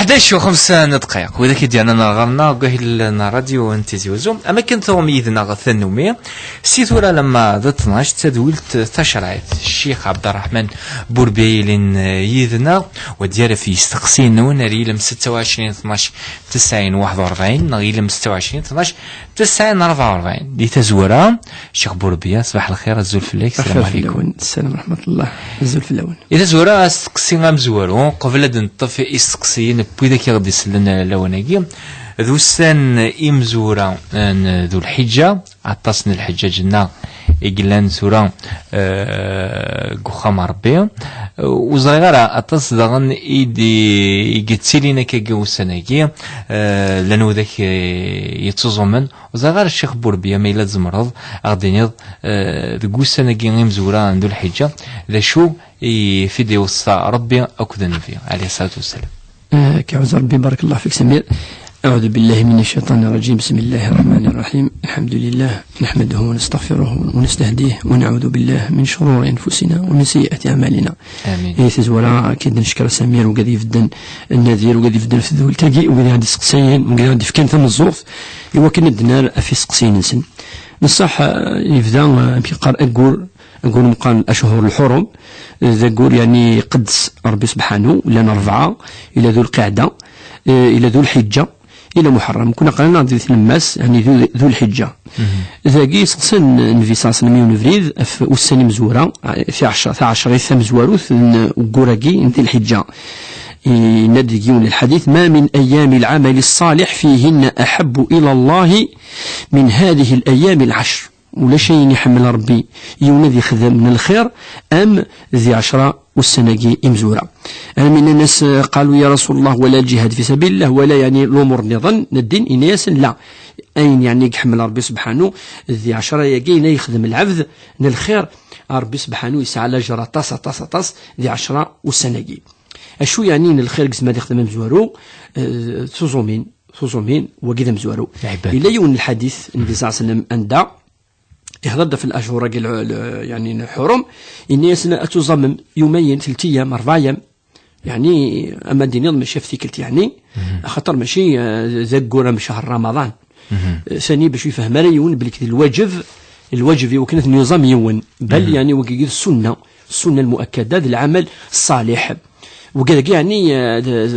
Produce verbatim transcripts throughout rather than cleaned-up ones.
D acu, xemsa n ddqayeq, widak i d-yernan ar ɣer-neɣ deg wahil n ṛṛadyu n Tizi Uzzu, am akken tuɣem yid-neɣ tannumi, si tura alamma d ttnac, d tadwilt tacerɛit, Ccix Ɛebderreḥman Burbi yilin, eh, yid-neɣ, wa d-yerr ɣef yisteqsiyen-nwen ar yilem setta u ɛecrin tnac tesɛin waḥed u ṛebɛin neɣ yilem setta u ɛecrin tnac tesɛin rebɛa u ṛebɛin. Di tazwara, Ccix Burbi, ṣbaḥ lxir, azul fell-ak, sslam ɛlikum. Sslam ṛeḥmatullah, azul fell-awen. Di tazwara, asteqsi amezwaru, qbel ad neṭṭef isteqsiyen n widak i ɣ-d-isellen lawan-agi, d ussan imezwura n Dulḥiǧǧa, aṭas n lḥeǧǧaǧ-nneɣ i yellan tura, eh, deg uxxam n Ṛebbi. Ur ẓriɣ ara aṭas daɣen i d-, i yettilin akkagi ussan-agi, eh, llan widak, eh, yettuẓumen. Ur ẓriɣ ara, Ccix Burbi, ma yella tzemreḍ a ɣ-d-tiniḍ, eh, deg ussan-agi imezwura n Dulḥiǧǧa, d acu i f-id-iweṣṣa Ṛebbi akked Nnbi, ɛalayhi ṣṣalatu wassalam. Eh, kɛuẓ Ṛebbi, barakallahu fik, Samir. أعوذ بالله من الشيطان الرجيم. بسم الله الرحمن الرحيم. الحمد لله. نحمده ونستغفره ونستهديه ونعوذ بالله من شرور أنفسنا ومن سيئات أعمالنا. Amin. Di tazwara, akken ad neckeṛ Samir, wigad ibedden nnadir, wigad ibedden f tdwilt-agi, wigad i ɣ-d-isteqsayen, wigad i ɣ-d-ifkan tameẓẓuɣt, i wakken ad d-nerr ɣef isteqsiyen-nsen. Neṣṣaḥ, eh, yebda, eh, amek yeqqar, aggur, aggur meqqar Achuhur Lḥurum, eh, d aggur, yeɛni, iqeddes Ṛebbi Sebḥanu, llan ṛebɛa, ila Dhu Lqiɛda, eh, ila Dhu Lḥiǧǧa, ila Muḥerram. Kuna qqaren-aɣ di tlemmast, yeɛni Dhu, Dhu Lḥiǧǧa. Dagi, seqsan Nnbi ṣalla Llahu ɛalayhi wa sallam yiwen ubrid ɣef ussan imezwura, fi ɛecra, taɛecrit tamezwarut n uggur-agi n Dhi Lḥiǧǧa. Yenna-d deg yiwen n lḥadit: ما من أيام العمل الصالح فيهن أحب إلى الله من هذه الأيام العشر. Ulac ayen iḥemmel Ṛebbi yiwen ad ixdem n lxir am di ɛecra ussan-agi imezwura. Almi nnan-as, قالوا يا رسول الله ولا الجهاد في سبيل الله ولا, yeɛni, lumuṛ nniḍen n ddin, yenna-yasen la. Ayen, yeɛni, i iḥemmel Ṛebbi Sebḥanu di ɛecra-agi, ayen ay yexdem lɛebd n lxir, Ṛebbi Sebḥanu yesɛa lajer aṭas, aṭas, aṭas di ɛecra ussan-agi. Acu, yeɛni, n lxir i yezmer ad ixdem amezwaru? Eh, tuẓumin, tuẓumin, wagi d amezwaru. Lɛibad. Yella yiwen n lḥadit n Nnbi ṣalla Llahu ɛalayhi wa sallam anda ihḍer-d ɣef lɛecur-agi l-, l-, yeɛni, n lḥurum, yenna-yasen ad tuẓamem yumayen, telt ayyam, ṛebɛa ayyam, yeɛni, ama d-tiniḍ mačči ɣef tikkelt, yeɛni, axaṭer mačči, eh, d aggur am ccher Ramaḍan. Eh, sani bac ur yefhem ara yiwen belli d lwaǧeb, lwaǧeb i wakken ad ten-yuẓam yiwen. Bal, yeɛni, wagi d ssunna, ssunna lmuakkada, d lɛamal ṣṣaliḥ. Wagi dagi, yeɛni, eh, d, d,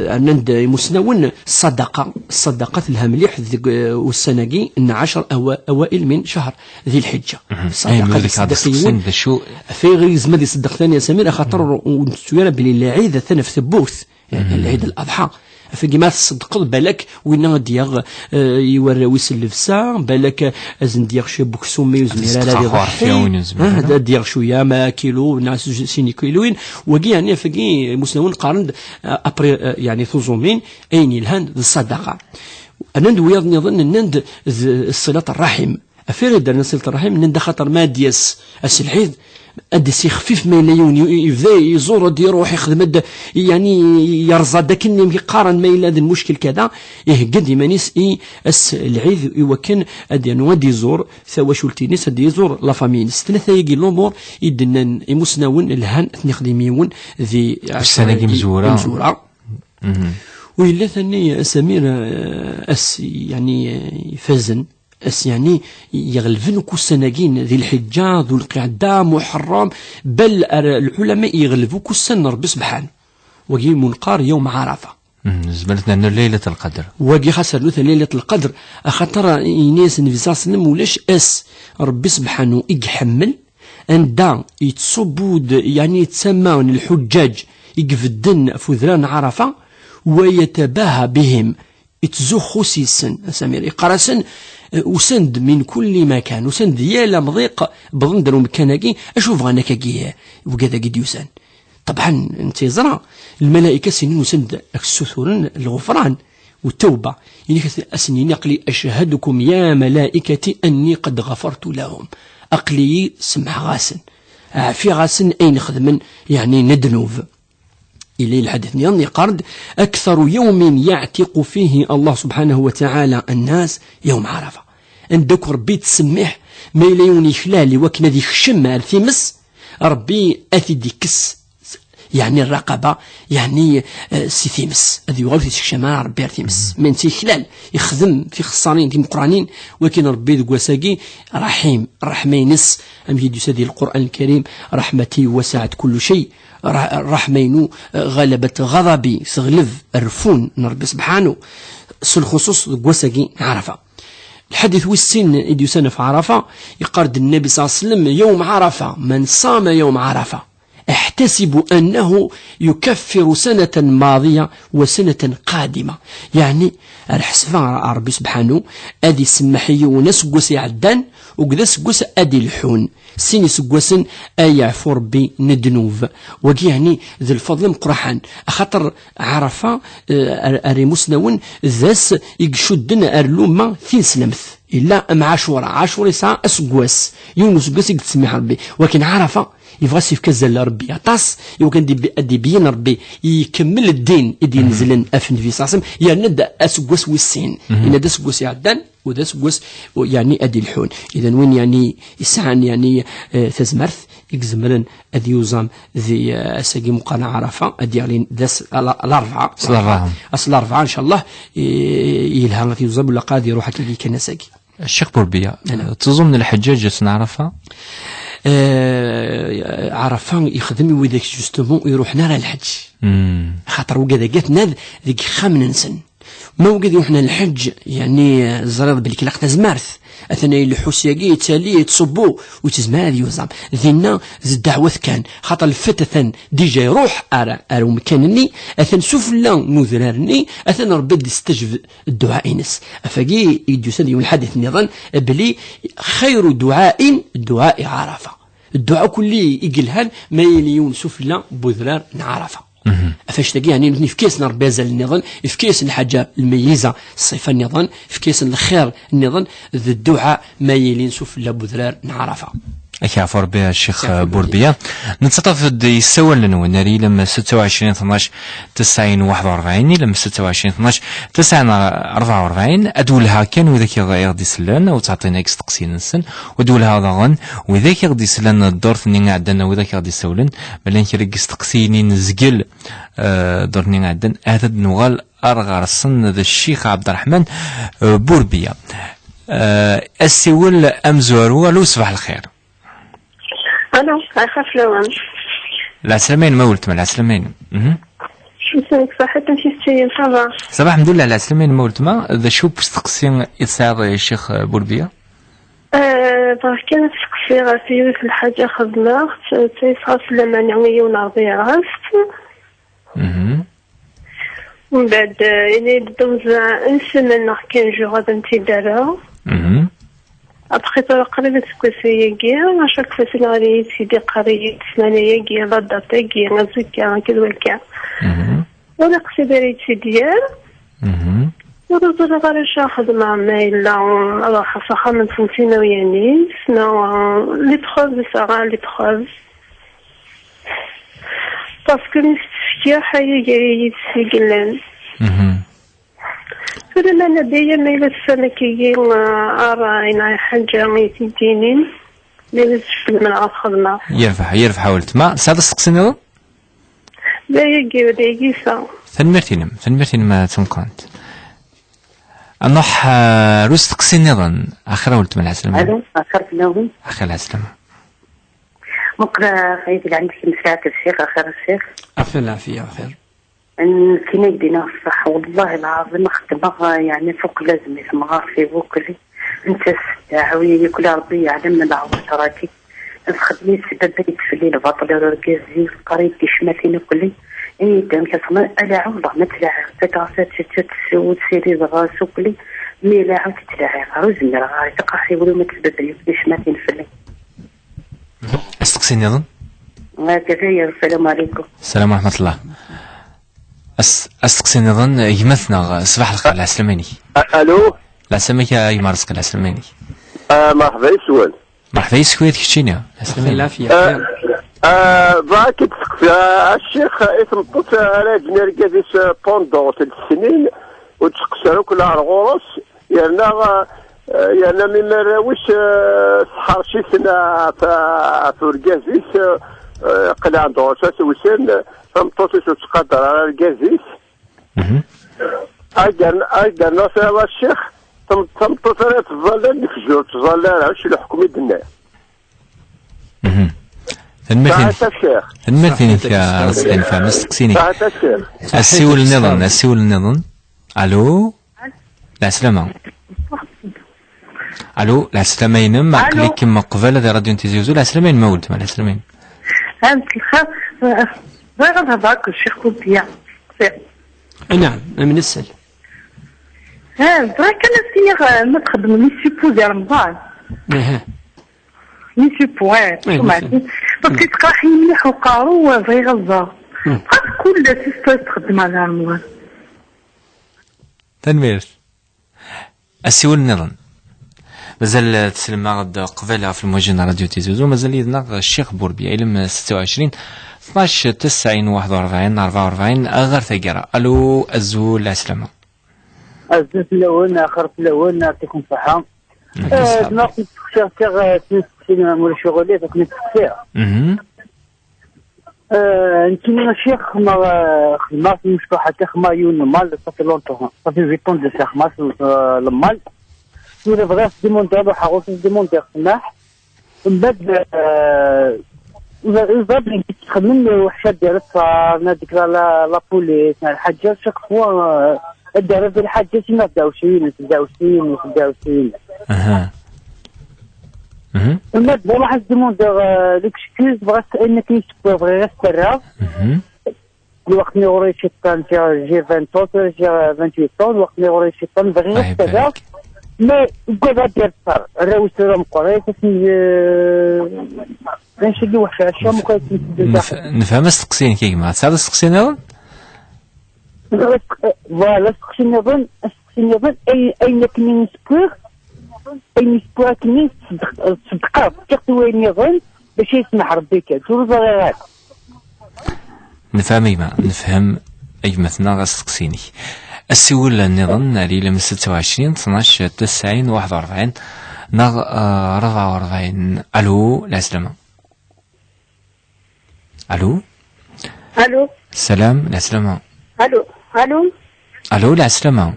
rnan-d imusnawen ṣṣadaqa. Ṣṣadaqa telha mliḥ deg, eh, ussan-agi n ɛecr awa-, awail min ccher Dhi Lḥiǧǧa. Ṣṣadaqa, ayen ur ɣ-d-iseddaq yiwen. D acu? Ɣef ayɣer yezmer ad iseddaq tani a Samir, axaṭer ur, ur nettu ara belli lɛid atan ɣef tewwurt. Yeɛni, lɛid Laḍḥa. Ɣef wagi ma tṣeddqeḍ, balak winna ad d-yaɣ, eh, i warraw-is llebsa, balak ad sen-d-yaɣ cwiya n uksum, ma ur yezmir ara ad iḍḥi. Ah, ad d-yaɣ cwiya, ma akilu, neɣ s-, sin ikiluyin. Wagi, yeɛni, ɣef wagi, imusnawen qqaren-d, eh, après, eh, yeɛni, tuẓumin, ayen yelhan d ṣṣadaqa. Rnan-d wiyaḍ nniḍen, nnan-d d ṣṣilat ṛṛaḥim. Ɣef wagi i d-rnan ṣṣilat ṛṛaḥim, nnan-d axaṭer ma ad d-yas ass n lɛid, ad d-yas ixfif, ma yella yiwen y-, yebda iẓur, ad d-iruḥ ixdem-d, yeɛni, yerẓa-d akken amek i qqaren, ma yella d lmuckil kada, ihegga-d iman-is i ass n lɛid i wakken ad d-yernu ad d-iẓur tawacult-ines, ad d-iẓur la famille-ines. Tlata-agi n lumuṛ i d-nnan imusnawen lhan ad ten-ixdim yiwen di ussan-agi imezwura. U yella tani, a Samir, eh, ass, yeɛni, eh, ifazen, ass, yeɛni, iɣelben akk ussan-agi n Dhi Lḥiǧǧa, Dhu Lqiɛda, Muḥerram, bal ar lɛulama iɣelb akk ussan n Ṛebbi Sebḥanu. Wagi i mu neqqar Yawm Ɛarafa. Mhm, nezmer ad nernu Laylat Lqadr. Wagi xas rnu-t Laylat Lqadr, axaṭer yenna-yas Nnbi ṣalla Llahu ɛalayhi wa sallam, ulac ass Ṛebbi Sebḥanu i iḥemmel, anda yettṣubbu-d, yeɛni, yettama n lḥuǧǧaǧ i ibedden ɣef udrar n Ɛarafa, wa yatabaha bihim, yettzuxxu s yis-sen, a Samir. Yeqqar-asen, eh, usan-d min kulli makan, usan-d yal amḍiq, wwḍen-d ar umkan-agi, acu bɣan akkagi, eh, wigad-agi d-yusan? Ṭebɛen, netta yeẓra, lmalayka sin-in usan-d ad k-ssuturen lɣefran u tawba. Ini-k, ad sen-yini, aql-i أشهدكم يا ملائكتي أني قد غفرت لهم. Aql-iyi semmḥeɣ-asen, ɛfiɣ-asen ayen xedmen, yeɛni, n ddnub. Yella lḥadit nniḍen yeqqar-d: أكثر يوم يعتق فيه الله سبحانه وتعالى الناس يوم عرفة. Anda akk Ṛebbi yettsemmiḥ, ma yella yiwen yeklal i wakken ad ikcem ar times, Ṛebbi ad t-id-ikkes. Yeɛni rraqaba, yeɛni, eh, si times. Ad yuɣal ur t-yessekcam ara Ṛebbi ar times. Ma netta iklal, ixdem tixeṣṣarin timeqqranin, wakin Ṛebbi deg wass-agi raḥim, ṛṛeḥma-ines, amek i d-yusa di Lqur'an Lkarim, "Raḥmati wasiɛet kullu cay", ra-, ṛṛeḥma-inu, eh, ɣalabat ɣaḍabi, teɣleb rrfun n Ṛebbi sebḥanu, s lxuṣuṣ deg wass-agi n Ɛarafa. Lḥadit wis sin i d-yusan ɣef Ɛarafa, yeqqar-d Nnabi ṣalla Llahu ɛalayhi wa sallam, "Yawm Ɛarafa, man ṣama yawm Ɛarafa." أحتسب أنه يكفر سنة ماضية وسنة قادمة. Yeɛni, ar ḥesbeɣ ar Ṛebbi sebḥanu, ad isemmeḥ i yiwen aseggas iɛeddan, akked aseggas ad d-ileḥḥun. Sin iseggasen ay yeɛfu Ṛebbi n ddnub. Wagi, yeɛni, d lfeḍl ameqqraḥan. Axaṭer Ɛarafa, eh, ar, ar imusnawen, d ass i icudden ar lumma tineslemt. Illa am Ɛacura. Ɛacura yesɛa aseggas. Yiwen useggas i yettsemmiḥ Ṛebbi. Wakin Ɛarafa, yebɣa s yefka azal Ṛebbi aṭas, iwakken ad ib-, ad ibeyyen Ṛebbi, ikemmel ddin i d-inezlen ɣef Nnbi ṣalla Llahu ɛalayhi wa sallam, yerna-d aseggas wis sin. Yenna-d aseggas iɛeddan, u d aseggas, u, yeɛni ad d-ileḥḥun. Idan win yeɛni yesɛan yeɛni, eh, tazmert, i izemren ad yuẓam di, eh, ass-agi meqqar n Ɛarafa, ad d-yeɣlin d ass la-, larebɛa. S larebɛa. Ass larebɛa, ncallah, eh, yelha ad yuẓam, wala qad iruḥ akka kan ass-agi. Ccix Burbiya, teẓẓum n lḥeǧǧaǧ ass n Ɛarafa? Eh, Ɛarafa yexdem i widak justement ur iruḥen ara lḥeǧǧ. Xaṭer wigad-agi aten-ad deg yixxamen-nsen. Ma wigad iruḥen lḥeǧǧ, yeɛni, eh, ẓriɣ belli ilaq tazmert. Atan ileḥḥu syagi, yettali, yettṣubbu, ur yettezmir ad yuẓam. Dinna d ddeɛwat kan, xaṭer lfat atan dija iruḥ ar, ar umkan-nni, atan sufella n udrar-nni, atan Ṛebbi ad d-isteǧb dduɛa-ines. Ɣef wagi i d-yusan yiwen lḥadit nniḍen, belli xayru duɛain duɛa i Ɛarafa. Dduɛa kulli i yelhan ma yili yiwen sufella n udrar n Ɛarafa. Ɣef wannect-agi, yeɛni, nutni yefka-yasen Ṛebbi azal nniḍen, yefka-yasen lḥaǧa lmeyyiza, ṣṣifa nniḍen, yefka-yasen lxir nniḍen, d dduɛa ma yilin sufella n udrar n Ɛarafa. Ak yeɛfu Ṛebbi a Ccix Burbiya. Nettaṭṭaf-d isawalen-nwen ar yilem setta u ɛecrin tnac tesɛin waḥed u ṛebɛin, ilem setta u ɛecrin tnac tesɛin rebɛa u ṛebɛin. Ad welheɣ kan widak i ɣ-, i ɣ-d-isellen, u ttɛeṭṭin ak isteqsiyen-nsen, u ad welheɣ daɣen widak i ɣ-d-isellen ddurt-nni iɛeddan, widak i ɣ-d-isawlen, ma llan kra n yisteqsiyen i nezgel, eh, ddurt-nni iɛeddan, ahat ad nuɣal ar ɣer-sen d Ccix Ɛebderreḥman, eh, Burbiya. Eh, asiwel amezwaru, alo, ṣbeḥ lxir. Alo, lxir fell-awen. Lɛeslama-inem a weltma, lɛeslama-inem. Mhm. Isem-ik ṣaḥit, amek i tettiliḍ, ça va? Ça va, lḥemdullah, lɛeslama-inem a weltma. D acu n usteqsi i tesɛiḍ, eh, Ccix, eh, Burbiya? Eh, bɣiɣ kan ad steqsiɣ ɣef yiwet n lḥaǧa xedmeɣ-tt, d ta yesɛa s laman i yiwen n ṛbiɛast. Mhm. Mbeɛd, eh, ini-d d une semaine neɣ quinze jours ad am-tt-id-rreɣ. Mhm. Après, tura qrib ad tewwet ayagi, à chaque fois, sliɣ-as-d yeqqar-iyi-d ssmana-agi, la date-agi, azekka, akka d wakka. Mhm. Ur iqsid ara yettiddir. Mhm. Ur ẓriɣ ara acu ara xedmeɣ, ma yella ad ruḥeɣ s axxam-nsen d tinawyanin, neɣ, euh, les preuves, yesɛa les preuves. Parce que mi s-tt-fkiɣ, ḥaya gar-iyi-d s i yellan. Mhm. Tura ma nadaya, ma yella tessam akkagi, euh, ara yenɛi ḥaǧa i t-id-yinin, ma yella tecfel menɛa ad xedmeɣ. Yerbeḥ, yerbeḥ a weltma. Tesɛiḍ asteqsi nniḍen? D ayagi, d ayagi sa. Tanemmirt-inem, tanemmirt-inem a tameqqrant. Ad nruḥ, eh, ar usteqsi nniḍen. Axir a weltma, lɛeslama. Alo, axir fell-awen. Axir lɛeslama. Meqqreɣ, eh, ay d lɛemk n Sɛad Ccix, axir Ccix. Axir lɛafiya, axir. Nekkini ad k-d-iniɣ ṣṣeḥ, wellah lɛaḍim xeddmeɣ, eh, yeɛni fuq lazem i temɣart i wukli. Netta s ddeɛwi, yakk Ṛebbi yeɛlem leɛwaṭer-agi. Txeddem-it s baba yettfellil baṭel ar urgaz-is, teqqar-iyi-d ticmatin akk-nni. Ini-d amek ad txedmeḍ, ala ɛawdeɣ ma ttlaɛiɣ, ttakeɣ-as ad tečč, ad tessew, ad tessirid ɣer-s akk-nni. Mi ala ɛawdeɣ ttlaɛiɣ, ur zmireɣ ara, ttakeɣ-as i wul-iw ma tesbabben yakk ticmatin fell-i. Asteqsi nniḍen? Akka, sslam ɛlikum. Sslam wa rahmatullah. As-, asteqsi nniḍen, gma-tneɣ, ṣṣbeḥ lxir, lɛeslama-inek. A-, alo? Lɛeslama-ik a gma Rezqi, lɛeslama-inek. Ah, merḥba yes-wen. Merḥba yes-k, ula d keččini. Lɛeslama-inek. Lɛafiya. Ah, ah, bɣiɣ ad k-id-steqsiɣ, a ccix, i tmeṭṭut ara yeǧǧen argaz-is, ah, pendant tlata snin, ur d-tettqeṣṣir akk la ɣer ɣur-s, yerna, ah, yerna mi arraw-is, ah, sḥerc-iten ɣef, ɣef urgaz-is, ah, Eh, qelɛen-d ɣur-s ass wis sin, tameṭṭut-is ur tettqadar ara argaz-is. Mhm. Ay d-rn-, ay d-rnu fiɣ a ccix, tam-, tameṭṭut ara teẓẓal ad nefzu, ur teẓẓal ara, acu leḥkem i d-nniɣ. Mhm. Tanemmirt-inek. Saɛat a ccix. Tanemmirt-inek, a Rizqi, nefhem asteqsi-inek. Saɛat a ccix. Assiwel nniḍen, assiwel nniḍen. Alo? Lɛeslama. Alo, lɛeslama-inem, aql-ikem qbala di radyu n Tizi Uzzu. Lɛeslama-inem a weltma, lɛeslama-inem. Mselxir, bɣiɣ ad hedreɣ akked Ccix Kubbiya. Naɛam, am nessel. Bɣiɣ kan ad s-iniɣ, eh, ma txeddmem i suppo di Remḍan. Aha. Ni suppo, eh, eh, sumaɛtin. Parce que teqraḥ-iyi mliḥ uqerru, eh, bɣiɣ ad ẓreɣ. Hmm. Bɣiɣ kul suppo txeddem ɣer Remḍan. Tanemmirt. Assiwel nniḍen. Mazal, eh, teslem-aɣ-d qbala ɣef lmuji n Radio Tizi Uzzu, mazal yid-neɣ Ccix Burbiya, ilem setta u ɛecrin, tnac, tesɛin, waḥed u rebɛin, rebɛa u rebɛin, ɣer taggara. Alo, azul, ɛeslama. Azul fell-awen, axir fell-awen, yɛṭikum ṣṣeḥḥa. Mhm. Eh, dima kent-ttqsiɣ, kkiɣ, eh, ttnesteqsin, ma ulac uɣilif, ad kent-ttqsiɣ. Mhm. Eh, nekkini a ccix, xedmeɣ, eh, xedmeɣ timecṭuḥat, xedmeɣ yiwen n lmal, ça fait longtemps, ça fait huit ans de ça, xedmeɣ, eh, lmal. Tura bɣiɣ s-dimundiɣ, ruḥeɣ ɣur-s s-dimundiɣ ssmaḥ. Mbeɛd, eh, uza-, uzaḍ i yettxemmen, weḥc ad d-yerr ṣṣar, neɣ ad d-yekker la, la police, neɣ lḥaǧa, chaque fois, eh, ad d-yerr di lḥaǧa, sima tdawsiyin, tdawsiyin, tdawsiyin. Aha. Mhm. Mbeɛd, bon, ruḥ ad s-dimundiɣ, eh, l'excuse, bɣiɣ s-, ayen akken i s-, bɣiɣ ad s-terreɣ. Mhm. Lweqt-nni ɣur-i ciṭṭan, j'ai, j'ai vingt ans, j'ai vingt-huit ans, lweqt-nni ɣur-i ciṭṭan, bɣiɣ ad s-terreɣ, mais ugadeɣ ad d-yerr ṣṣar. Arraw-is tura meqqrit, ass-nni, eh, anect-agi weḥc ɛecca, meqqrit. Nef-, nefhem asteqsi-inek, a gma. Tesɛiḍ asteqsi nniḍen? Voilà, asteqsi nniḍen, asteqsi nniḍen, ay-, ayen akken i n-ssekwiɣ, ayen i ssekwiɣ akken i ṣeddq-, ṣeddqeɣ, fkiɣ-t i wayen nniḍen, bac ay yesmeḥ Rebbi kan, ur ẓriɣ ara. Nefhem a gma, nefhem a gma-tneɣ asteqsi-inek. Assiwel nniḍen, ar yilem setta u ɛecrin, tnac, tesɛin, waḥed u rebɛin, neɣ, eh, rebɛa u rebɛin. Alo, lɛeslama. Alo. Alo. Salam, lɛeslama. Alo, alo. Alo, lɛeslama.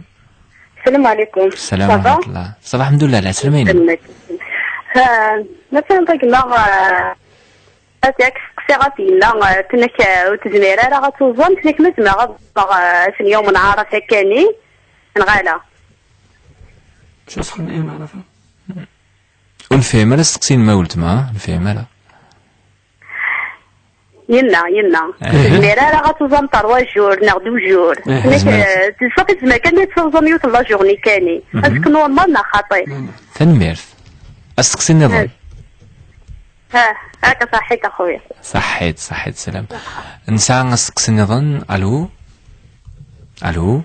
Salam ɛlikum. Salam wa rahmatullah. Ça va, alḥemdulillah, lɛeslama-inem. Ha, ma fehmeɣ a gma, eh, Ad ak-steqsiɣ ɣef yemma, eh, tenna-k, eh, ur tezmir ara ad tuẓam, tenna-k ma zemreɣ ad ẓẓmeɣ, eh, ass n yawm n ɛarafa akkani, neɣ ala? Ur nefhim ara asteqsi-inem a weltma, ur nefhim ara. Yemma, yemma, ur tezmir ara ad tuẓam trois jours neɣ deux jours. Tenna-k, eh, tezmer kan ad tuẓam yiwet n la journée kani. Est-ce que normal neɣ xaṭi? Tanemmirt. Asteqsi nniḍen. Ah, akka ṣaḥḥit a xuya. Ṣaḥḥit, ṣaḥḥit, salam. Nesɛa asteqsi nniḍen. Alo? Alo?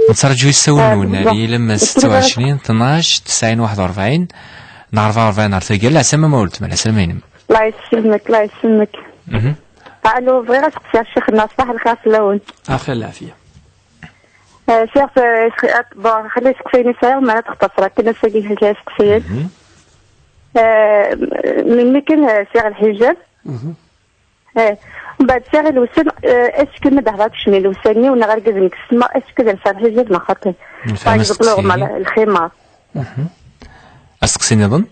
Nettraǧu isawlen-nwen ar yilem setta u ɛecrin, tnac, tesɛin, waḥed u rebɛin, neɣ rebɛa u rebɛin ar taggara. Lɛeslama ma weltma, lɛeslama-inem. Allah yesselmek, Allah yesselmek. Mhm. Alo, bɣiɣ ad seqsiɣ ccix-nneɣ, ṣbaḥ lxir fell-awen. Axir lɛafiya. Eh, sɛiɣ, eh, sɛiɣ, bon, xli isteqsiyen i sɛiɣ, mi ara textaṣer akken ass-agi kra isteqsiyen. Mhm. Eh, melmi kan, eh, sɛiɣ lḥijab. Mhm. Eh, mbeɛd sɛiɣ ilewsen, eh, est-ce que ma d-hḍeṛ tekcem ilewsan-iw neɣ argaz nekk ssma, est-ce que ad lseɣ lḥijab neɣ xaṭi? Par exemple, lximar. Mhm. Asteqsi nniḍen?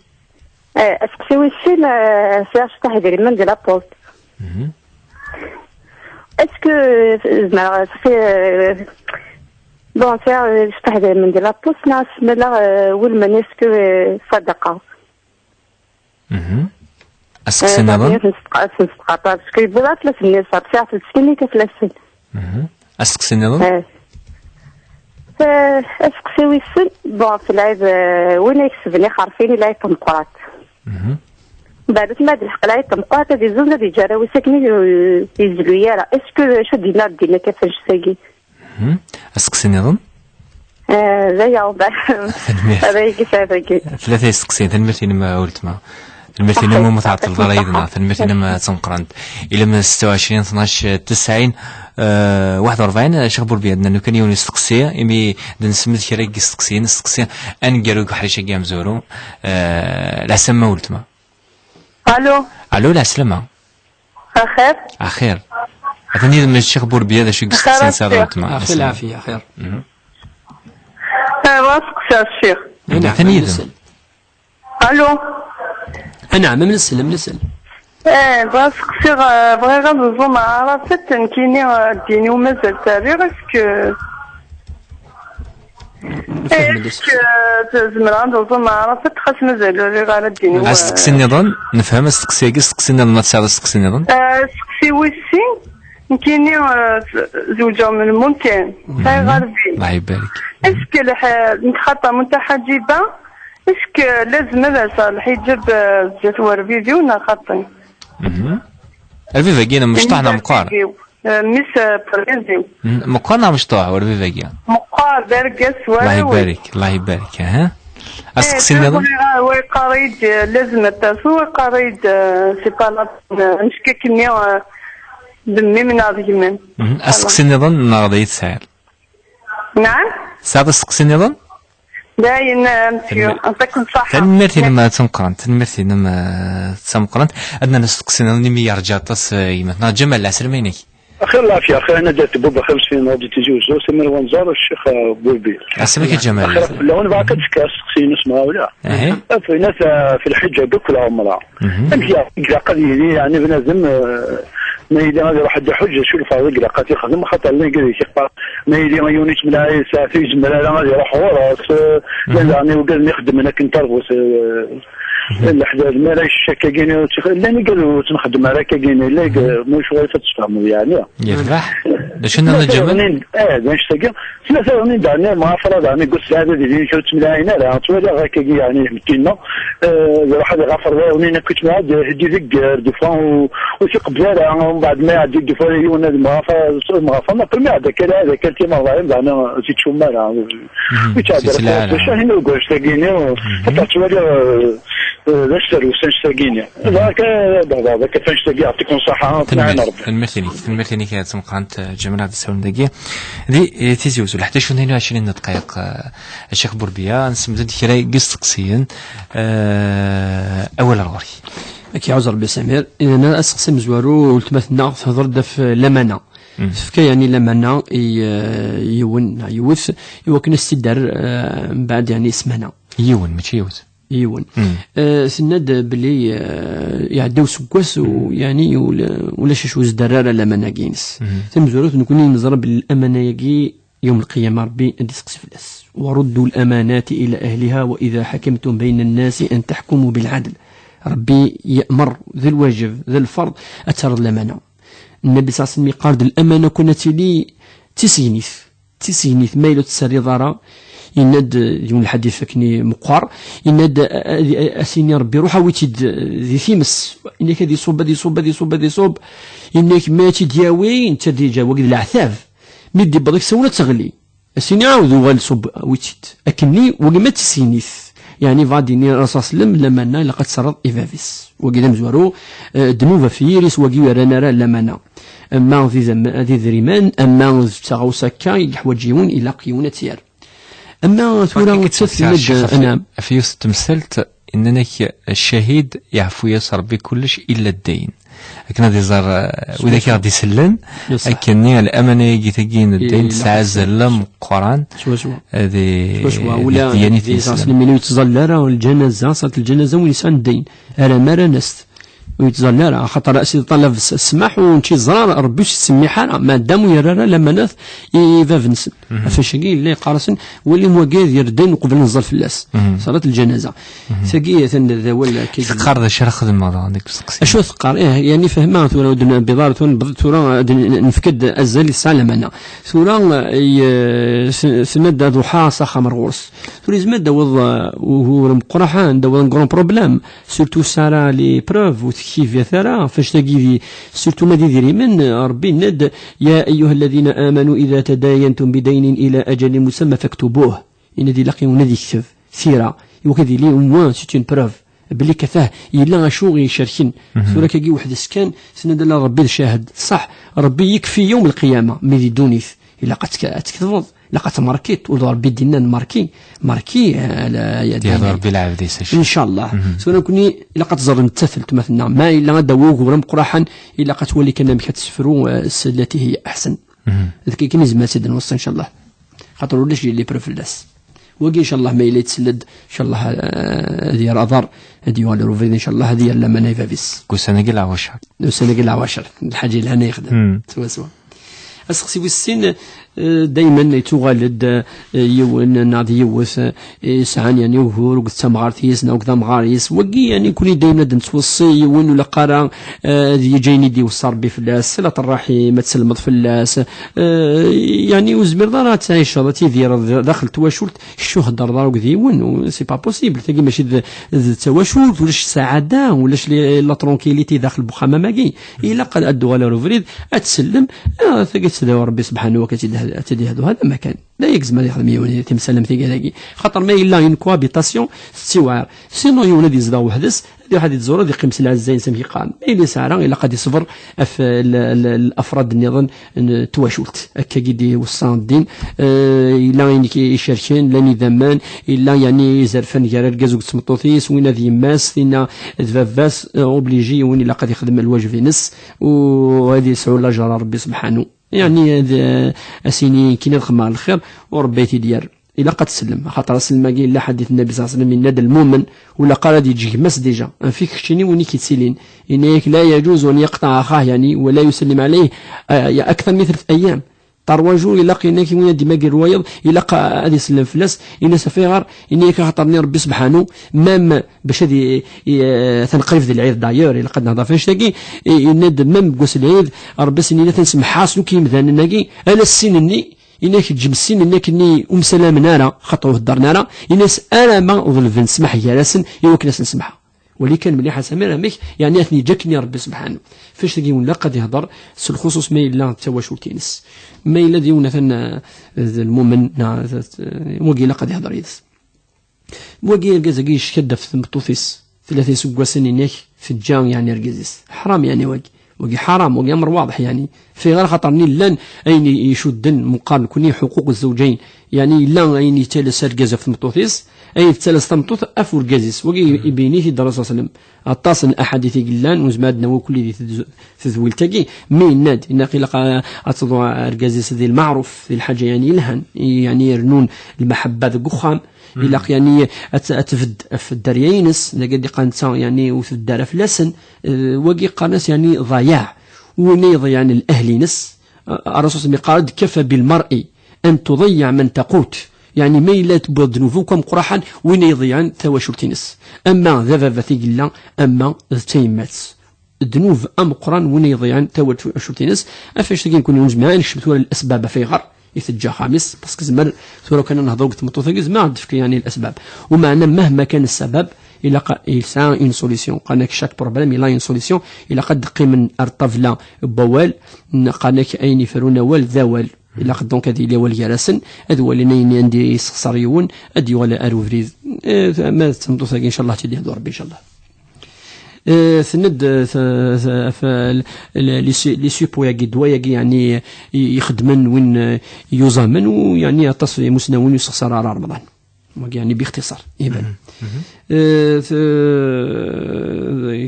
Eh, asteqsi wis sin, eh, sɛiɣ cṭaḥ idrimen di la poste. Mhm. Est-ce que, eh, zemreɣ, eh, bon, sɛiɣ, eh, cṭaḥ idrimen di la poste, neɣ s-, mala, eh, welmen, est-ce que, eh, ṣadaqeɣ? Mhm. Asteqsi nniḍen? Eh, ad ten-sqaṭaɣ, parce que yewweḍ-aɣ fell-asen nniṣab, sɛiɣ tlettfin akka fell-asen. Mhm. Asteqsi nniḍen? Eh. Eh, asteqsi wissen, bon, fi lɛid, eh, win ay ikesben ixerfin i lɛid tameqqrant. Mhm. Mbeɛd ma d lḥeq lɛid tameqqrant ad izun ad yeǧǧ arraw-is akken ur yezlu ara. Est-ce que acu d-yenna ddin akka f anect-agi? Mhm. Asteqsi nniḍen? Eh, d aya, tanemmirt. Ad ay yesɛa dagi. Tlata isteqsiyen, tanemmirt-inem a weltma. Tanemmirt-inem umi tɛeṭṭleḍ ara yid-neɣ, tanemmirt-inem d tameqqrant. Ilem setta u ɛecrin, tnac, tesɛin, eh, waḥed u rebɛin, Ccix Burbiya, ad d-nernu kan yiwen n usteqsi, imi d-nesmed kra n yisteqsiyen, asteqsi aneggaru deg uḥric-agi amezwaru, eh, lɛeslama a weltma. Allo. Allo, lɛeslama. Axir. Axir. Atan yid-m Ccix Burbiya, d acu i yesteqsin Saɛid Weltma? Axir, lɛafiya, axir. Mhm. Eh, bɣiɣ ad seqsiɣ Ccix. Atan yid-m. Allo. Anɛam, am nsel, am nsel. Eh, bɣiɣ ad seqsiɣ, eh, bɣiɣ ad ẓẓumeɣ Ɛrafat, nekkini, eh, ddin-iw mazal-t rriɣ, est-ce que Nefhem. Est-ce que, eh, zemreɣ ad ẓẓumeɣ Ɛrafat, xas mazal ur rriɣ ara ddin-iw? Asteqsi nniḍen, nefhem asteqsi-agi, asteqsi nniḍen, ma tesɛiḍ asteqsi nniḍen? Eh, asteqsi wis sin, nekkini, eh, z-, zewǧeɣ من الممكن. Mhm. Sɛiɣ ɣer din. Allah ibarek. Est-ce que lḥ-, nekk xaṭer mutaḥaǧiba, est-ce que lazem ad lseɣ lḥiǧab, eh, zdat werbidiw neɣ xaṭi? Mhm. Arbib-agi n mecṭuḥ neɣ meqqar? Werbidiw. Eh, mmi-s, eh, n urgaz-iw. Mhm. Meqqar neɣ mecṭuḥ werbidiw-agi? Meqqar, d argaz s warraw-is. Allah ibarek, Allah ibarek, aha. Eh, asteqsi nniḍen? Wa yeqqar-iyi-d, eh, lazem ad taseḍ, wa yeqqar-iyi-d, eh, c'est pas la peine, eh, annect-agi, eh, d mmi-m neɣ d gma-m. Mhm. Asteqsi nniḍen neɣ d ay tesɛiḍ? Naɛam? Tesɛiḍ asteqsi nniḍen? Dayen, eh, monsieur, يعطيكم الصحة. Tanemmirt-inem d tameqqrant, tanemmirt-inem, eh, d tameqqrant. Ad nernu asteqsi nniḍen imi yerǧa aṭas, eh, gma-tneɣ Ǧamal, lɛeslama-inek. Axir lɛafya, axir, ana d atebbu baxir meskin n Ṛebbi Tizi Uzzu, Samir Wanẓar, Ccix, eh, Burbi. Ɛeslama-k a Ǧamal. Axir fell-awen, bɣiɣ ad d-fkeɣ asteqsi-inu, semmeɣ wala. Aha. Afin-at, eh, fi lḥiǧ akk lɛumra. Mhm. Amek i ilaq ad yili, yeɛni, bnadem, eh, ma yili ad iruḥ ad iḥuǧ, acu lferḍ i ilaq ad t-ixdem, xaṭer llan deg yeqqar, ma yili yiwen yettemlaɛi saɛet ur yezmir ara ad iruḥ ɣur-s, eh, mhm, llan daɣen iwgaden ixeddmen akken tarbut, eh, mhm, leḥdad, mi ara yecc akkagini, llan igad ur tt-nxeddem ara akkagini, llan igad, mhm, ma ur cɣal ad tfehmeḍ, yeɛni. Yefḍeḥ. D acu nniḍen a Ǧamal? Eh, d annect-agi. Tlata daɣen daɣen, mɣafra daɣen, deg ussaɛd ad ilin kra ur ttemlaɛin ara, ttwaliɣ akkagi, yeɛni, lmetti-nneɣ, eh, iruḥ ad iɣafar daɣen, akk yettmɛad, hiddi deg, eh, des fois, ur, ur t-iqebbel ara, mbeɛd ma iɛeddi des fois yiwen ad mɣafar, mɣafar, ma qel ma iɛedda akka, ad akka timerḍayin, daɣen, ur t-ittcum ara. Mhm. Ur ittɛedda ara, bac ahin ur ggac tagini, mhm, ad ttwaliɣ, eh, eh, d aserwes annect-agi-nni. Mhm. Ḍaɛka, ḍaɛka, ḍaɛka, annect-agi, yeɛṭikum ṣṣeḥḥa, tnaɛin Ṛebbi. Tanemmirt-inek, tanemmirt-inek, eh, tameqqrant, eh, Ǧamal, ad d-sawlen dagi. Di, eh, Tizi Uzzu, leḥdac u tnin u ɛecrin n ddqayeq, eh, Ccix Burbiya, nsemmed-d kra n yisteqsiyen, eh, awal ar ɣur-k. Ad k-iɛuzz Ṛebbi Samir. Ihi asteqsi amezwaru, weltma-tneɣ tehder-d ɣef lamana. Mm. Tefka yeɛni lamana i, eh, yiwen neɣ yiwet, i wakken ad s-tt-id-terr, eh, mbeɛd yeɛni ssmana. Yiwen, mačči yiwet. Yiwen. Mm. Eh, tenna-d belli, eh, iɛedda useggas u, mm, yeɛni ula-, ulac acu ur s-d-terri ara lamana-agi-ines. Mm. Tamezwarut, nekkni neẓra belli lamana-agi يوم القيامة ربي ad d-iseqsi fell-as. وردوا الأمانات إلى أهلها وإذا حكمتم بين الناس أن تحكموا بالعدل. Ṛebbi yeɛmer, d lwaǧeb, d lferḍ, ad terreḍ lamana. Nnbi ṣalla Llahu ɛalayhi wa sallam yeqqar-d, lamana kan ad tili d tisegnit. D tisegnit, ma yella ur tt-terriḍ ara, yenna-d yiwen lḥadit akken meqqar, yenna-d, a, a, a, a s-yini Ṛebbi, ruḥ awi-tt-id di times. Yenna-k ad iṣubb, ad iṣubb, ad iṣubb, ad iṣubb. Yenna-k ma tt-id-yawi, netta ad yeǧǧa, wagi d leɛtab. Mi d-iwweḍ akk s awal ad teɣli. As-ini ɛawed uɣal ṣubb, awi-tt-id. Akkenni, wagi ma d tisegnit. Yeɛni, bɣa ad d-yini Rasul ṣalla Llahu ɛalayhi wa sallam, lamana ilaq ad tt-terreḍ i bab-is. Wagi d amezwaru, eh, ddnub ɣef yiri-s, wagi ur yerran ara lamana. Ama d idam-, d idrimen, ama d taɣawsa akka i yeḥwaǧ yiwen, ilaq yiwen ad tt-yerr. Ama tura, nettat tenna-d, ɣef, anɛam, ɣef yiwet n temsalt, nnan-ak, ccahid, yeɛfu-yas Ṛebbi kullec illa ddayn. Akken ad iẓer, eh, widak i ɣ-d-isellen, akkenni, lamana-agi tagi n ddayn tesɛa azal meqqran, eh, di, di ddyan i d-isellen. Ur yettẓalla ara lǧanaza, ṣalat lǧanaza, win yesɛan ddayn. Ara ma ara nast. Ur yettẓalla ara, axaṭer a sidi ṭalab s-, ssmaḥ, ur nečči ẓẓrar, Ṛebbi ur s-yettsemmiḥ ara, ma dam ur yerra ara lamanat i bab-nsen. Mhm. Ɣef wacagi yella yeqqar-asen, walim wagi ad yerr ddayn uqbel neẓẓal fell-as. Mhm. Ṣalat lǧanaza. Mhm. Tagi atan d awal akka. Teqqar d acu ara xedmeɣ daɣen deg usteqsi? Acu teqqar? Ih, yeɛni fehmeɣ tura ur d-nbiḍ ara, tura nbḍ-, tura ad n-, nefk-d azal i tesɛa lamana. Tura, eh, s-, tenna-d ad ruḥeɣ s axxam ar ɣur-s. Tura yezmer ad d-tawiḍ, eh, ugur meqqren, ad d-tawiḍ un grand problème. Surtout sara les preuves, ur tektibiḍ ara, ɣef wannect-agi di, surtout ma d idrimen, Ṛebbi yenna-d, يا أيها الذين آمنوا إذا تداينتم بدين إلى أجل مسمى فاكتبوه. Yenna-d ilaq yiwen ad yekteb tira, i wakken ad yili au moins c'est une preuve, belli katah yella acu i icerken. Mhm. Tura akkagi weḥd-s kan, tenna-d ala Ṛebbi d ccahed. Ṣaḥ, Ṛebbi yekfi yawm lqiyama, mi di ddunit, ilaq ad tk-, ad tketbeḍ. Ilaq ad tmarkiḍ, ur d Ṛebbi d-yennan marki, marki, eh, la, ya Yehdu dayman. Ṛebbi lɛebd-is, acu. Incallah. Mhm. Tura nekkni ilaq ad teẓrem tafelt ma tenna. Ma yella ad d-tawi ugur ameqqraḥen, ilaq ad twali kan amek ad tesefru, eh, s lati hiya aḥsen. Mhm. D kiki nezmer ad tt-id-nweṣṣi, incallah. Xaṭer ulac yelli preuve fell-as. Wagi, incallah, ma yella yettsel-d, incallah, eh, ad yerr aḍar, ad yuɣal ɣer ubrid, incallah, ad yerr laman i bab-is. Deg ussan-agi leɛwacer. Deg ussan-agi leɛwacer. Lḥaǧa yelhan ay yexdem. Hmm. Swaswa. Aseqsi wis sin, eh, dayman yettuɣal-d, eh, yiwen neɣ d yiwet, eh, yesɛan, yani, ugur, akked tamɣart-is, neɣ akked amɣar-is. Wagi, yani, nekkni dayman ad nettweṣṣi yiwen, ur ilaq ara, eh, ad yeǧǧ ayen i d-iweṣṣa Ṛebbi fell-as, ṣilat ṛṛaḥim, ad tselmeḍ fell-as. Eh, yani, ur tezmireḍ ara ad tɛiceḍ, ad tidireḍ daxel n twacult, kečč ur theddreḍ ara akked yiwen, u-, c'est pas possible. Tagi mačči d, d tawacult, ulac ssaɛada, ulac li-, la tranquillité daxel n wexxam am wagi. Ilaq ad, ad d-tuɣal ɣer ubrid, ad tsellem, ah, tagi ad tedɛu Ṛebbi subḥanahu wa taɛala, ad tt-id-, ad tt-id-yehdu, hada ma kan. D aya yezmer ad yexdem yiwen timsal am tigi-agi. Xaṭer ma yella une cohabitation, tettiwɛer. Sinon yiwen ad yezdeɣ weḥd-s, ad iruḥ ad ittẓur, ad iqqim s lɛezza-ines amek yeqqaren. Ma yella yesɛa ara, ilaq ad iṣber ɣef l-, l-, l-, afrad nniḍen n twacult. Akkagi i d-iweṣṣa ddin. Eh, yella ayen i k-icerken, llan idammen, yella, yani, izerfan gar argaz akked tmeṭṭut-is, winna d yemma-s, tinna d baba-s, eh, obligé yiwen ilaq ad ixdem lwajeb-ines, u ad yesɛu lajer ɣer Ṛebbi subḥanu. Yani, ad, eh, as-yini, nekkini ad xedmeɣ lxir, u Ṛebbi ad t-id-yerr. Ilaq ad tsellem, axaṭer asellem-agi yella ḥadit Nnabi ṣalla Llahu ɛalayhi wa sallam, yenna-d lmumen, ula qqar ad yeǧǧ gma-s déjà, anef-ik keččini win i k-yettilin. Yenna-yak, لا يجوز أن يقطع أخاه، yani, ولا يسلم عليه, eh, أكثر من ثلاثة أيام. Trois jours, ilaq, yenna-k, win ad d-imagger wayeḍ, ilaq, eh, ad isellem fell-as, yenna-as af ayɣer, yenna-yak axaṭer-nni Ṛebbi subḥanu, même bac ad i, i, eh, atan qrib d lɛid d'ailleurs, ilaq ad nehder ɣef annect-agi, i, yenna-d même deg wass n lɛid, Ṛebbi s-, yenna-t ad nsemmeḥ-as nekk i yimdanen-agi, ala sin-nni, yenna-k ǧǧem sin-nni akken ur msalamen ara, xaṭer ur heddren ara, yenna-as alamma ḍelben ssmaḥ gar-asen, i wakken ad sen-semḥeɣ. Wali kan mliḥ a Samir, amek, yani, ad ten-yeǧǧ akken i Ṛebbi subḥanu. F annect-agi yiwen ilaq ad ihder, s lxuṣuṣ ma yella d tawacult-ines. Ma yella d yiwen atan, eh, d lmumen, neɣ d, d, wagi ilaq ad ihder yid-s. Wagi argaz-agi yecka-d ɣef tmeṭṭut-is, tlata iseggasen, yenna-k teǧǧa, yani, argaz-is. Ḥram, yani, wagi. Wagi ḥaram, wagi amr waḍeḥ, yani. F ayɣer? Xaṭer-nni llan ayen i, icudden, meqqar nekkni ḥuquq zzewǧayn. Yani, yella ayen yettales argaz ɣef tmeṭṭut-is, ayen tettales tmeṭṭut ɣef urgaz-is. Wagi i, ibeyyen-it-id Ṛṛasul ṣalla Llahu ɛalayhi wa sallam. Aṭas n laḥadit i yellan, ur nezmir ad d-nawi kulli di tedz-, tedwilt-agi, mi yenna-d, yenna-k ilaq a, ad teḍu argaz-is di lmeɛruf, di lḥaǧa, yani, yelhan, yani, irennun lmaḥebba deg uxxam, ilaq, yani, ad t-, ad tbedd ɣef dderya-ines, d agi d-iqqar netta, yani, ur tbedd ara fell-asen, eh, wagi qqaren-as, yani, ḍayaɛ. Win i iḍeyyɛen lahl-ines, eh, Ṛṛasul mi yeqqar-d, كفى بالمرء أن تضيع من تقوت. Yani, ma yella tewwiḍ ddnub akk ameqqraḥen, win i iḍeyyɛen tawacult-ines. Ama d ababat i yella, ama d tayemmat. Ddnub ameqqran, win i iḍeyyɛen tawacult-ines. Af annect-agi nekkni ur nezmir ara ad nekcem tura lasbab af ayɣer i teǧǧa axxam-is, parce que tezmer tura kan ad nehder deg tmeṭṭut-agi, tezmer ad d-tefk, yani, lasbab. Umeɛna, mahma kan ssabab, ilaq, yesɛa une solution. Qqaren-ak chaque problème il a une solution. Ilaq ad d-qqimen ar ṭṭabla n wawal, qqaren-ak ayen iferrun awal d awal. Ilaq donc ad yili awal gar-asen, ad walin ayen anda yessexṣar yiwen, ad d-yuɣal ar ubrid. Eh, ma d tameṭṭut-agi, incallah, ad tt-id-yehdu Ṛebbi, incallah. Eh, tenna-d, eh, t-, t-, f-, l-, l-, les su-, les suppos-agi, ddwa-agi, yani, i, ixeddmen win, eh, yuẓamen, u, yani, aṭas n imusnawen ur yessexṣar ara Remḍan. Wagi, yani, bixtiṣar, iban. Mhm, mhm. Eh, t-,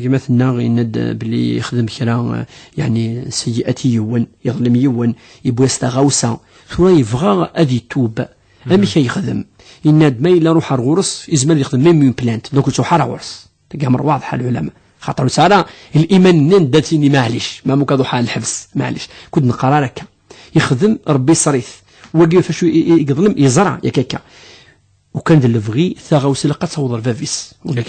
gma tenna, yenna-d belli yexdem kra, eh, yani, seyyi'at i yiwen, yeḍlem yiwen, yewwi-as taɣawsa. Tura yebɣa ad itub. Mhm. Amek ay yexdem? Yenna-d ma yella ruḥ ar ɣur-s, yezmer ad yexdem même une plainte. Donc, ur ttruḥ ara ɣur-s. Tagi amr waḍeḥ a lɛulama. Xaṭer ur tesɛi ara liman-nni anda ad tini, maɛlic, ma mumkin ad ruḥeɣ ɣer lḥebs, maɛlic. Kud neqqar ara akka. Yexdem Ṛebbi ṣṣer-it. Wagi ɣef acu i, i, i yeḍlem, yeẓra, yak akka. Ukan d lebɣi, taɣawsa ilaq ad taweḍ ɣer bab-is. Wagi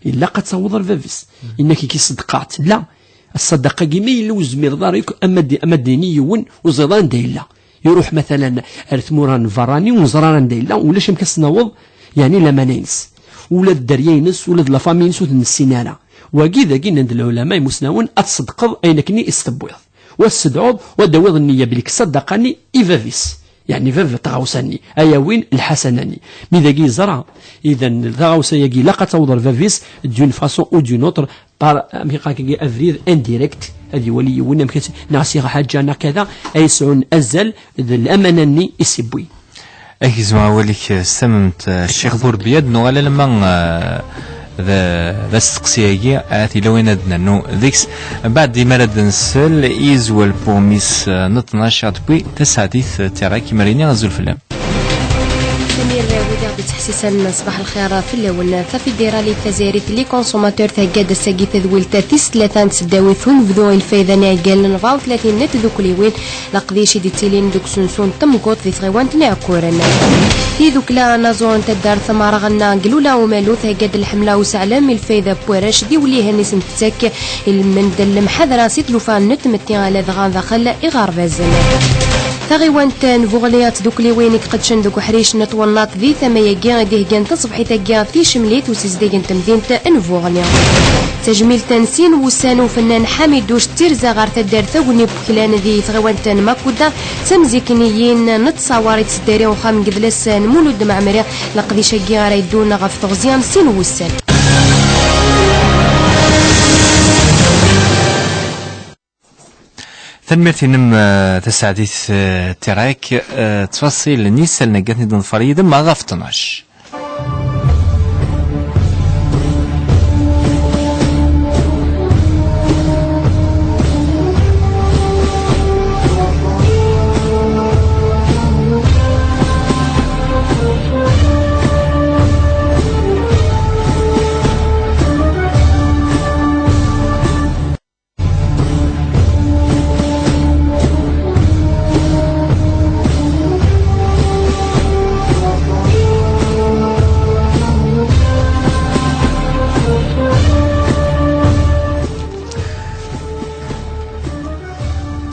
ilaq ad taweḍ ɣer bab-is. Yenna-k, kiki ṣṣedqa tella. Ṣṣadaqa-agi, ma yella ur tezmireḍ ara yakk, ama d-, ama d-ini yiwen, ur teẓriḍ anda yella. Iruḥ, matalan, ar tmura n berrani, ur neẓri ara anda yella, ulac amek ad s-naweḍ, yani, lamana-ines. Ula d dderya-ines, ula d la famille-ines ur ten-nessin ara. Wagi, dagi, nnan-d lɛulama imusnawen, ad tṣeddqeḍ ayen akken i s-tewwiḍ. U ad s-tedɛuḍ, u ad d-tawiḍ nniya belli ṣṣadaqa-nni i bab-is. Yeɛni bab n tɣawsa-nni, ay awin lḥasana-nni. Mi dagi yeẓra, idan taɣawsa-yagi ilaq ad taweḍ ɣer bab-is, d'une façon ou d'une autre, par, amek yeqqar-agi, abrid indirect, ad iwali yiwen amek, neɣ s lḥaǧa neɣ kada, ay yesɛun azal d lamana-nni i s-iwwi. Ak gezmeɣ awal-ik s tamemt, eh, Ccix Burbiya, ad nuɣal alamma, eh, d, d asteqsi-agi, ahat yella wayen ad nernu deg-s. Mbeɛd, imi ara d-nsel i izwal n uɣmis, eh, n tnac, ad tewwi Taseɛdit, eh, Tirak, imir-nni azul fell-am. Samir, wid i ɣ-d-ittḥessisen, ṣbaḥ lxir fell-awen. Tafidiralit tazzayrit Les Consommateurs thegga-d ass-agi tadwilt tis tlata n tseddawit unebdu i lfayda n iɛeggalen rebɛa u tlatin n tdukliwin, leqdic i d-ittilin deg usensu n Temguṭ di tɣiwant n Iɛekkuren. Tidukla Naẓur n taddart Mareɣ n Glula Umalu thegga-d lḥemla useɛlem i lfayda n warrac d iwellihen i sen-tettak, ilmend n lemḥadra si tlufa n tmetti aladɣa daxel iɣerbazen. Taɣiwant n Buɣli, ad tdukliwin i iqeddcen deg uḥric n twennaḍt di tama-agi i d-iheggan taṣebḥit-agi ticemlit usizdeg n temdint n Buɣli. Tajmilt n sin wussan ufennan Ḥamiduc d tirza ɣer taddart Agni n Weklan di tɣiwant n Makuda, d tamzikniyin n ttṣawar i tettdari uxxam n yidles n Mulud Mɛemmri, leqdic-agi ara yeddun ɣef teɣzi n sin wussan. Tanemmirt-inem, eh, Taseɛdit, eh, Tirak, eh, ttfaṣil n yisallen-agi ad ten-id-neḍfer yid-m ɣef tnac.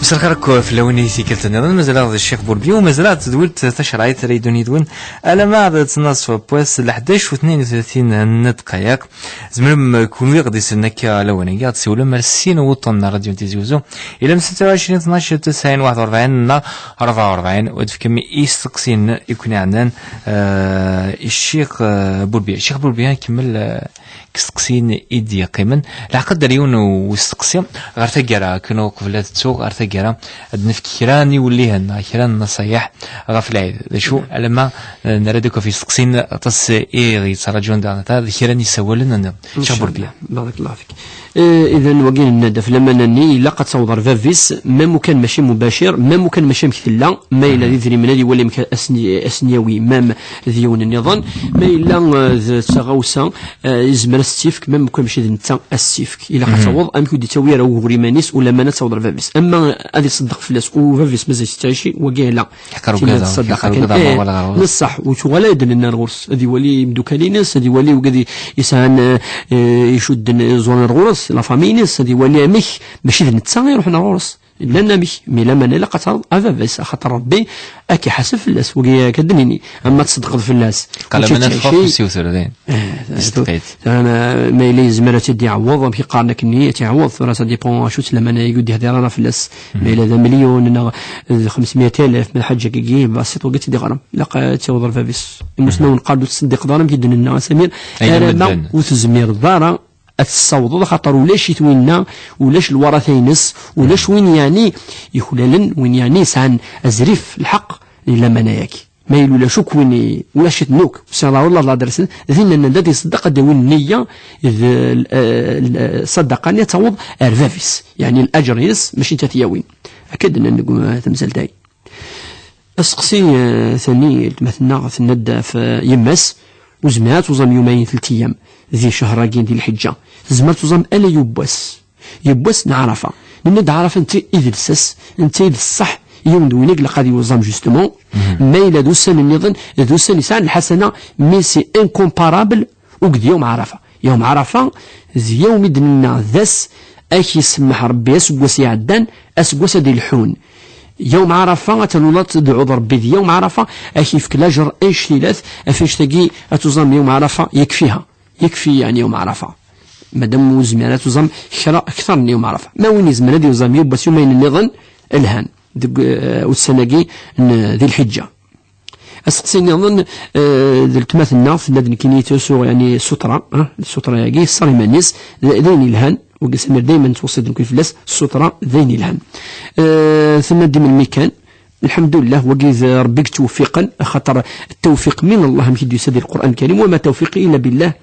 Mselxir akk fell-awen i tikkelt nniḍen, mazal-aɣ d Ccix Burbiya, u mazal-aɣ d tedwilt tacerɛit ara yeddun yid-wen alamma d ttnaṣ n wass, leḥdac u tnayen u tlatin n ddqayeq. Tzemrem, eh, kunwi ɣ-d-isellen akka lawan-agi, ad tessiwlem ar sin wuṭṭun n Radyu n Tizi Uzzu, ila msetta u ɛecrin tnac tesɛin waḥed u rebɛin neɣ rebɛa u rebɛin, u ad tefkem isteqsiyen i ken-iɛennan, eh, i Ccix, eh, Burbiya. Ccix Burbiya, nkemmel, eh, deg isteqsiyen i d-yeqqimen. Lɛeqd ar yiwen n usteqsi ɣer taggara, akken uqbel ad ttuɣ, ɣer taggara ad d-nefk kra n iwellihen neɣ kra n nnaṣayeḥ ɣef lɛid. D acu, alamma, eh, nerra-d akk ɣef yisteqsiyen, aṭas i ɣ-yettraǧun daɣen, ata d kra n yisawalen nniḍen. Ccix Burbiya. Barakallahu fik. Eh, idan, wagi nenna-d ɣef lamana-nni, ilaq ad taweḍ ɣer bab-is, même ukan mačči mubacir, même ukan mačči amek tella, ma yella d idrimen ad iwali amek ad sen-, ad sen-yawi, même d yiwen nniḍen, ma yella, eh, d taɣawsa, eh, yezmer ad s-tt-ifk, même ukan mačči d netta ad s-tt-ifk. Ilaq ad taweḍ, amek ur d-ittawi ara ugur iman-is, u lamana ad taweḍ ɣer bab-is. Ama ad iṣeddeq fell-as, u bab-is mazal yettɛici, wagi ala. Yeqqar ugad, yeqqar ugad, eh, wala ɣer ɣur-s. D ṣṣeḥ, u tuɣal ad d-nenna ar ɣur-s. Ad iwali imeddukal-ines, ad iwali ugad i-, yesɛan, eh, eh, icudden, eh, ẓuren ar ɣur-s, la famille-ines, ad iwali amek, mačči d netta i iruḥen ar ɣur-s. Llan amek, mi lamana ilaq ad terreḍ a baba-s, axaṭer Rebbi ad k-iḥaseb fell-as, wagi akka d-nini, ama tṣeddqeḍ fell-as. Qal mačči lamana txuṣ, ur s-iwter dayen. Eh, s-, s-, ma, ma yella yezmer ad tt-id-iɛewweḍ, amek i qqaren akkenni, ad tt-iɛewweḍ, tura ça dépend acu-tt lamana i ur d-ihdir ara fell-as. Ma yella d amelyun neɣ d xemsmya alaf, ma d ḥaǧa akkagi, basiṭ wagi ad tt-id-iɣrem. Ilaq ad tt-yaweḍ ɣer bab-is. Imusnawen qqaren ur tettṣeddiqeḍ ara, amek i d-nenna a Samir, alamma ur tezmireḍ ara ad tessawḍeḍ, axaṭer ulac-it winna, ulac lwarata-ines, ulac win yeɛni yuklalen, win yeɛni yesɛan azrif, lḥeqq, di lamana-yagi. Ma yella ulac akk win i, ulac-iten akk, ur sɛiɣ ara ula d ladres, dinna anda ad iṣeddeq ad d-yawi nniya d, eh, l-, ṣaddaqa-nni ad taweḍ ar bab-is, yeɛni laǧer-ines, mačči netta ad t-yawin. Akka d-nnan deg, eh, temsalt-agi. Aseqsi, eh, thani, weltma-tneɣ tenna-d ɣef, eh, yemma-s, ur zmireɣ ad tuẓam yumayen, telt ayyam, di ccher-agi, di lḥeǧǧa. Tezmer ad tuẓam ala yiwwas. Yiwwas n Ɛarafa. Nenna-d Ɛarafa netta i d lsas, netta i d ṣṣeḥ, yiwen d win i ilaq ad yuẓam, justement. Ma yella d ussan nniḍen, d ussan yesɛan lḥasana, mais c'est incomparable akked yawm Ɛarafa. Yawm Ɛarafa d yawm i d-nenna d ass ak-isemmeḥ Rebbi aseggas iɛeddan, aseggas ad ileḥḥun. Yawm Ɛarafa, ad ternuḍ ad tedɛuḍ Rebbi di yawm Ɛarafa, ad k-yefk lajer annect-ilat, ɣef annect-agi ad tuẓam yawm Ɛarafa, yakfiha. Yakfi, yeɛni, yawm Ɛarafa. Madam ur zmir ad tuẓam kra kter n yawm Ɛarafa. Ma win yezmer ad yuẓam yiwwas yumayen nniḍen, lhan. deg, eh, ussan-agi n di lḥiǧǧa. Aseqsi nniḍen, eh, d letma-tneɣ, tenna-d nekkini ttlusuɣ, yani, sutra, ah, sutra-agi, ṣṣer iman-is, d, d ayen yelhan, wagi samir dayman nettweṣṣi-d nekkni fell-as, sutra d ayen yelhan. Eh, tenna-d i melmi kan, lḥemdullah, wagi d Rebbi i yettweffiqen, axaṭer ttawfiq min Allah, amek i d-yusa di Lqur'an Lkarim, wa ma tawfiqi illa billah.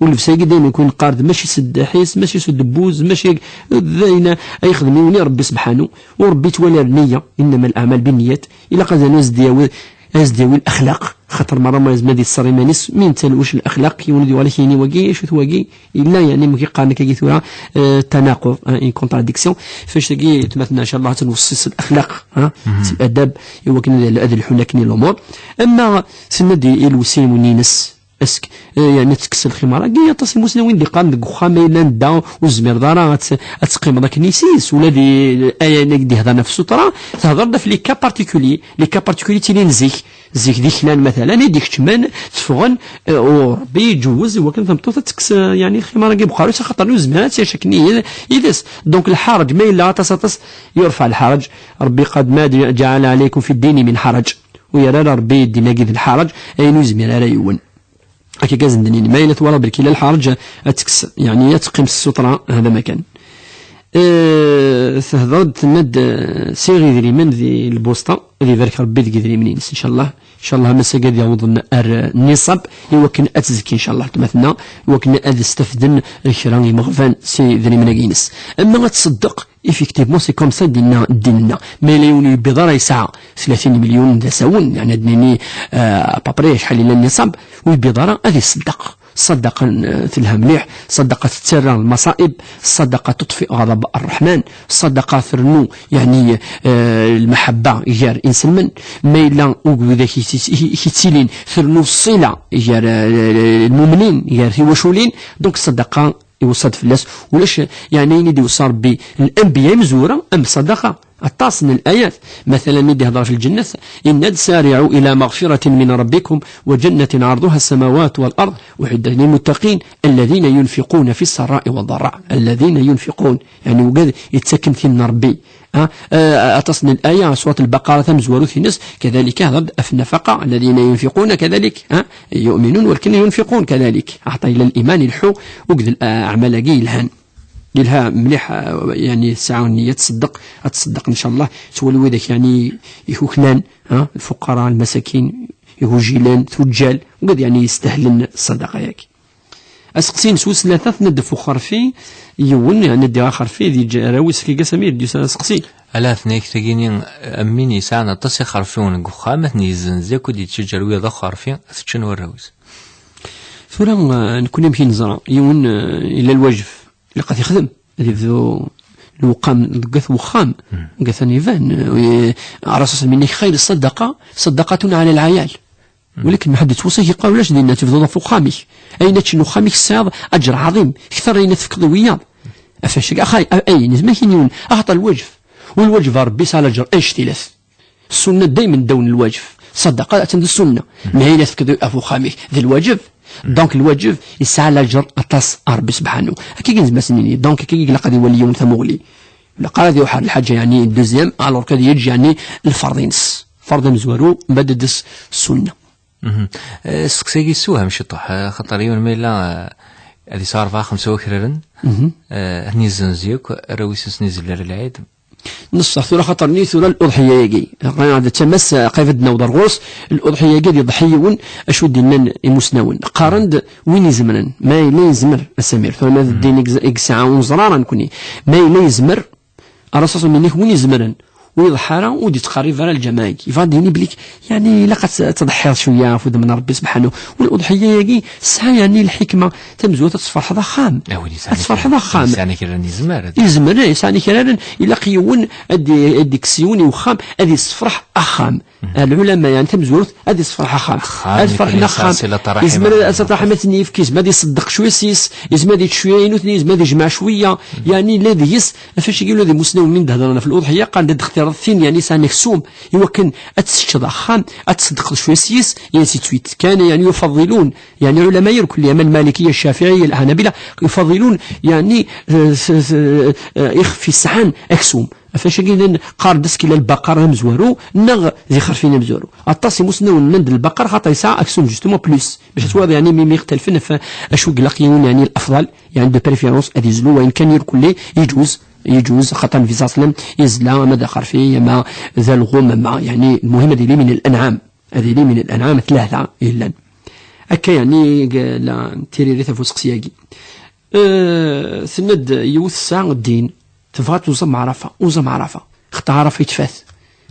U llebsa-agi dayman kun neqqar-d, mačči s ddaḥ-is, mačči s udebbuz, mačči d ayen ay yexdem iwni Rebbi sebḥanu, u Rebbi yettwali ar nniya, innama al-aɛmal binniyat, ilaq ad as-d-yawi, ad as-d-yawi laxlaq, xaṭer merra ma yezmer ad yeṣṣer iman-is, mi netta lwec laxlaq, yiwen ad yuɣal ak-yini wagi, acu-t wagi, yella, yani, amek i qqaren akkagi tura, eh, tanaqud, eh, une contradiction. Fec-agi, tmatna, inchallah, ad nweṣṣi s laxlaq, eh, s ladab, i wakken ad, ad lḥun akken i lumuṛ. Ama tenna-d i, i lewsi-ines, est-ce que, eh, yani, ad tekkes lximar-agi, aṭas imusnawen d-iqqaren deg uxxam ay llan da, ur tezmireḍ ara ad t-, ad teqqimeḍ akken isis, ula d, eh, ayen i d-ihedren ɣef sutra, tehder-d ɣef les cas particuliers, les cas particuliers ttilin zik, zik d iklan, matalan, i d-ikeččmen, teffɣen, eh, u Rebbi iǧewwez i wakken tameṭṭut ad tekkes, eh, yani, lximar-agi buxarus, axaṭer ur yezmir ad tt-yac akken yid-, yid-s. Donc, lḥareǧ, ma yella aṭas, aṭas, yurfa lḥareǧ. Rebbi qad ma ǧ-, ǧeɛɛel ɛalaykum fi ddini min ḥareǧ. Ur yerra ara Rebbi ddin-agi d lḥareǧ, ayen ur yezmir ara yiwen. Akka i asen-d-nini. Ma yella twalaḍ belki la lḥareǧ, ad tekkes, yani, ad teqqim s ssutra, hada ma kan. Eh, tehder-d, tenna-d, eh, sɛiɣ idrimen di lbusṭa, ad ibarek Rebbi deg idrimen-ines, inchallah. Inchallah, ma s-agi ad yawḍen ar, eh, nisab, i wakken ad tzekki, inchallah, tmatna, i wakken ad stafden kra imeɣban si idrimen-agi-ines. Ama ad tṣeddeq, effectivement, c'est comme ça d-yenna ddin-nneɣ. Ma yella yiwen ur yebbiḍ ara yesɛa tlatin milyun d asawen, yani ad nini, eh, à peu près acḥal yella nisab, ur yebbiḍ ara ad iṣeddeq. Ṣṣadaqa, eh, telha mliḥ, ṣṣadaqa tettarra lmaṣaib, ṣṣadaqa teṭfi ɣaḍab Ṛṛeḥman, ṣṣadaqa trennu, yani, eh, lmaḥabba gar inselmen, ma yella ugdud-ak i t-, i t-, i t-ittilin, trennu ṣṣila gar, eh, lmumnin, gar tiwaculin, donc ṣṣadaqa iweṣṣa-d fell-as, ulac, yani, ayen i d-iweṣṣa Ṛebbi, lanbiya imezwura, am ṣṣadaqa. Aṭas n layat. Matalan, mi d-ihder ɣef lǧennet, yenna-d: "Sariɛu ila maɣfiratin min rabbikum wa jannatin ɛerḍuha as-samawatu wal ard uɛiddat lilmuttaqin, alladina yunfiquna fi ssarra'i wa ddarra." Alladina yunfiqun, yani, ugad yettakken tin n Rebbi. Ha? Eh, aṭas n laya, surat Lbaqara tamezwarut-ines, kadalik ihder-d ɣef nnafaqa, alladina yunfiquna kadalik, ha? Yu'minun walakin yunfiqun kadalik. Aɛṭa ila liman ileḥḥu, ugad l-aɛmal-agi yelhan. Yelha mliḥ, eh, yani, tesɛa nniya tṣeddeq, ad tṣeddeq, inchallah, twali widak, yani, ikuklan, ha, lfuqara, lmasakin, igujilen, tuǧǧal, wid, yani, yestahlen ṣṣadaqa-yagi. Aseqsi-ines wis tlata, tenna-d ɣef uxerfi, yiwen, yani, ddiɣ axerfi, di ǧ-, arraw-is, akka Samir, d-yusa aseqsi. Ala, tenna-ak tagini, am win yesɛan aṭas ixerfiwen deg uxxam, ad ten-yezzenz akk, ur d-yettaǧǧa ara wiyaḍ axerfi, ad t-ččen warraw-is. Tura, eh, nekkni amek i neẓra, yiwen, eh, yella lwajeb. Ilaq ad t-ixdem, ad yebdu lewqam deg at wexxam, deg at aniban, eh, Ṛṛasul s-, minnek xayr ṣṣadaqa, ṣadaqatun ɛala lɛayal. Walakin ma ḥedd yettwaṣi yeqqar ulac dinna, tebduḍ ɣef uxxam-ik. Ayen ad ččen uxxam-ik tesɛiḍ aǧer ɛaḍim, kter ayen ad tefkeḍ i wiyaḍ. Ɣef wacagi, axay, a-, ayen, ma kien yiwen, axaṭer lwajeb. U lwajeb a Ṛebbi yesɛa laǧer annect-ilat. Ssunna daymen ddaw n lwajeb. Ṣṣadaqa attan d ssunna. Ma ayen ad tefkeḍ ɣef uxxam-ik d lwajeb. Donc lwajeb yesɛa laǧer aṭas a Ṛebbi sebḥanu. Akka i nezmer ad s-nini. Donc akka i ilaq ad iwali yiwen tamuɣli. Ilaq ara ad iruḥ ar lḥaǧa, yani, deuxième, alors qu'ad yeǧǧ, yani, lferḍ-ines. Ferḍ amezwaru, mbaɛd ad d-tas ssunna. Mhm. Eh, sseqsi-agi yessewham ciṭuḥ, eh, xaṭer yiwen ma yella, eh, ad yesɛu rebɛa xemsa wakraren, eh, ad ten-yezzenz yakk, arraw-is ad sen-izellel lɛid. Neṣṣeḥ tura, xaṭer-nni tura l'uḍḥiya-agi. Ɣaya d tamass, eh, qrib ad d-naweḍ ar ɣur-s, l'uḍḥiya-agi ad iḍḥi yiwen, acu d-nnan imusnawen. Qqaren-d win izemren, ma yella yezmer, a Samir. Tura ma d ddin i yez-, i yesɛa unẓar ara nekkni. Ma yella yezmer, Ṛṛasul s-, minnek win izemren, ur iḍḥi ara, ur d-ittqerrib ara lǧameɛ-agi. Yebɣa ad d-yini belli, yani, ilaq ad t-, ad tḍeḥḥiḍ cwiya ɣef udem n Ṛebbi sebḥanu. Wal uḍḥiya-agi tesɛa, yani, lḥikma tamezwarut, ad tferḥeḍ axxam. A win yesɛan, ad tferḥeḍ axxam. Yesɛan akraren yezmer. Yezmer, eh, yesɛan akraren, ilaq yiwen ad d-, ad d-ikkes yiwen i uxxam, ad yessefreḥ axxam. Lɛulama, yani, tamezwarut, ad yessefreḥ axxam. Ad ferḥen axxam. Yezmer ad, ad tṛaḥim ad ten-yefk, yezmer ad iṣeddeq cwiya s-is, yezmer ad yečč cwiya i nutni, yezmer ad yejmeɛ cwiya, yani, la deg-s, ɣef wacagi ula d imusnawen mi d-hedren ɣef l'uḍḥiya, qqaren-d ad d-textireḍ tin, yani, yesɛan aksum, i wakken ad teččeḍ axxam, ad tṣeddqeḍ cwiya s-is, yani, si tweet kan, yani, yufaḍilun, yani, lɛulama irkelli, ama lmalikiya, ccafiɛiya, lḥanabila, yufaḍilun, yani, eh, s-, s-, eh, ixef yesɛan aksum. Ɣef wacu-agi llan qqaren-d askil Lbaqar d amezwaru neɣ d ixerfiyen amezwaru. Aṭas imusnawen nnan-d Lbaqar xaṭer yesɛa aksum justement plus. Bac ad twaliḍ yeɛni mi mi ixtalfen ɣef acu i ilaq yiwen yeɛni l'afḍal, yeɛni de préférence ad yezlu wayen kan irkelli yeǧuz, yeǧuz xaṭer Nnbi ṣalla Llahu ɛalayhi wa sallam yezla ama d axerfi ama d alɣum ama yeɛni lmuhim ad yili min l'anɛam. Ad yili min l'anɛam tlata yellan. Akka yeɛni g-, la tiririt ɣef useqsi-agi. Eh, tenna-d yiwet tesɛa ddin, tebɣa ad tuẓam Ɛarafa, uẓam Ɛarafa. Xaṭer Ɛarafa yetfat.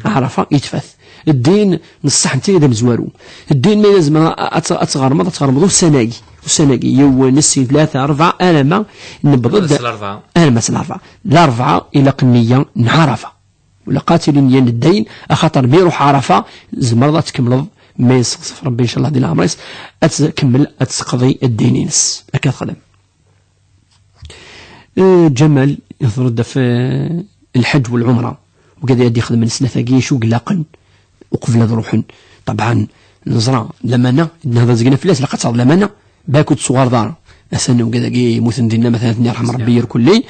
Ɛarafa yetfat. Ddin n ṣṣeḥ n tira d amezwaru. Ddin ma yella tzemreḍ a-, ad t-, ad tɣermeḍ, ad tɣermeḍ ussan-agi. Ussan-agi, yiwen, sin, tlata, rebɛa, alamma nebbeḍ-d. Alamma s larebɛa. Alamma s larebɛa. Larebɛa ilaq nniya n Ɛarafa. Ur ilaq ad tili nniya n ddin, axaṭer mi iruḥ Ɛarafa, tzemreḍ ad tkemmleḍ, ma yesseɣzef Rebbi, ncallah, di leɛmer-is, ad tkemmel, ad teqḍi ddin-ines. Akka texdem. Eh, Ǧamal, ihḍer-d ɣef, eh, lḥeǧ u lɛumra. Wigad i ad ixedmen snat-agi, acu i ilaqen uqbel ad ruḥen? Ṭebɛen, neẓra, lamana, nehḍer zgan fell-as, ilaq ad taɣeḍ lamana, balak ur d-tuɣaleḍ ara. Atan wigad-agi yemmuten dinna, ma atan ad ten-yerḥem Rebbi irkelli,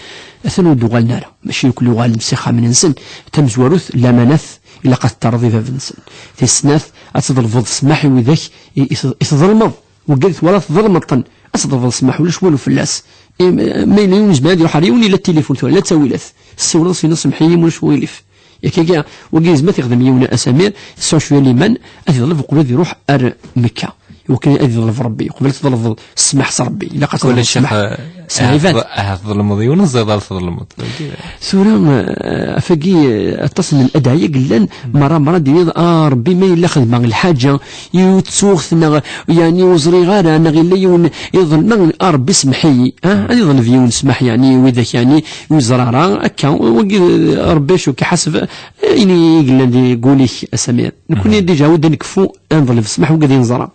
atan ur d-uɣalen ara. Mačči irkelli uɣalen s ixxamen-nsen. Tamezwarut, lamanat, ilaq ad t-terreḍ i bab-nsen. Tis snat, ad tḍelbeḍ ssmaḥ i widak i, i t-, i tḍelmeḍ. Wigad twalaḍ tḍelmeḍ-ten, ad tḍelbeḍ ssmaḥ, ulac walu fell-as. I, ma yella yiwen yezmer ad iruḥ ar yiwen, yella tilifun tura, yella ttawilat. Tessiwleḍ-as, yenna-d: "Semmeḥ-iyi, ulac wagif." Yak-agi, wagi yezmer ad t-ixdem yiwen a Samir, yesɛu cwiya n liman, ad iḍleb uqbel ad iruḥ ar Mekka. Iwakken ad iḍleb Rebbi, uqbel ad tḍelbeḍ ssmaḥ s Rebbi, ilaq ad tḍelbeḍ ssmaḥ. Ahat tḍelmeḍ yiwen, ẓid ara tḍelmeḍ. Tura, eh, afagi, eh, aṭas n ladɛi i yellan, merra, merra d-tiniḍ: "Ah, Rebbi, ma yella xedmeɣ lḥaǧa, i ur ttuɣ, neɣ, yeɛni, ur ẓriɣ ara, neɣ yella yiwen i ḍelmeɣ, ah, Rebbi, semmeḥ-iyi." Ah, ad iḍleb yiwen ssmaḥ, yeɛni, widak, yeɛni, ur yeẓri ara, akka, wagi, eh, Rebbi acu k-iḥaseb, eh, ayen i yellan di wul-ik, a Samir. Nekkni, mhm, déjà, awi-d ad nekfu, ad neḍleb ssmaḥ, wagi ad neẓra.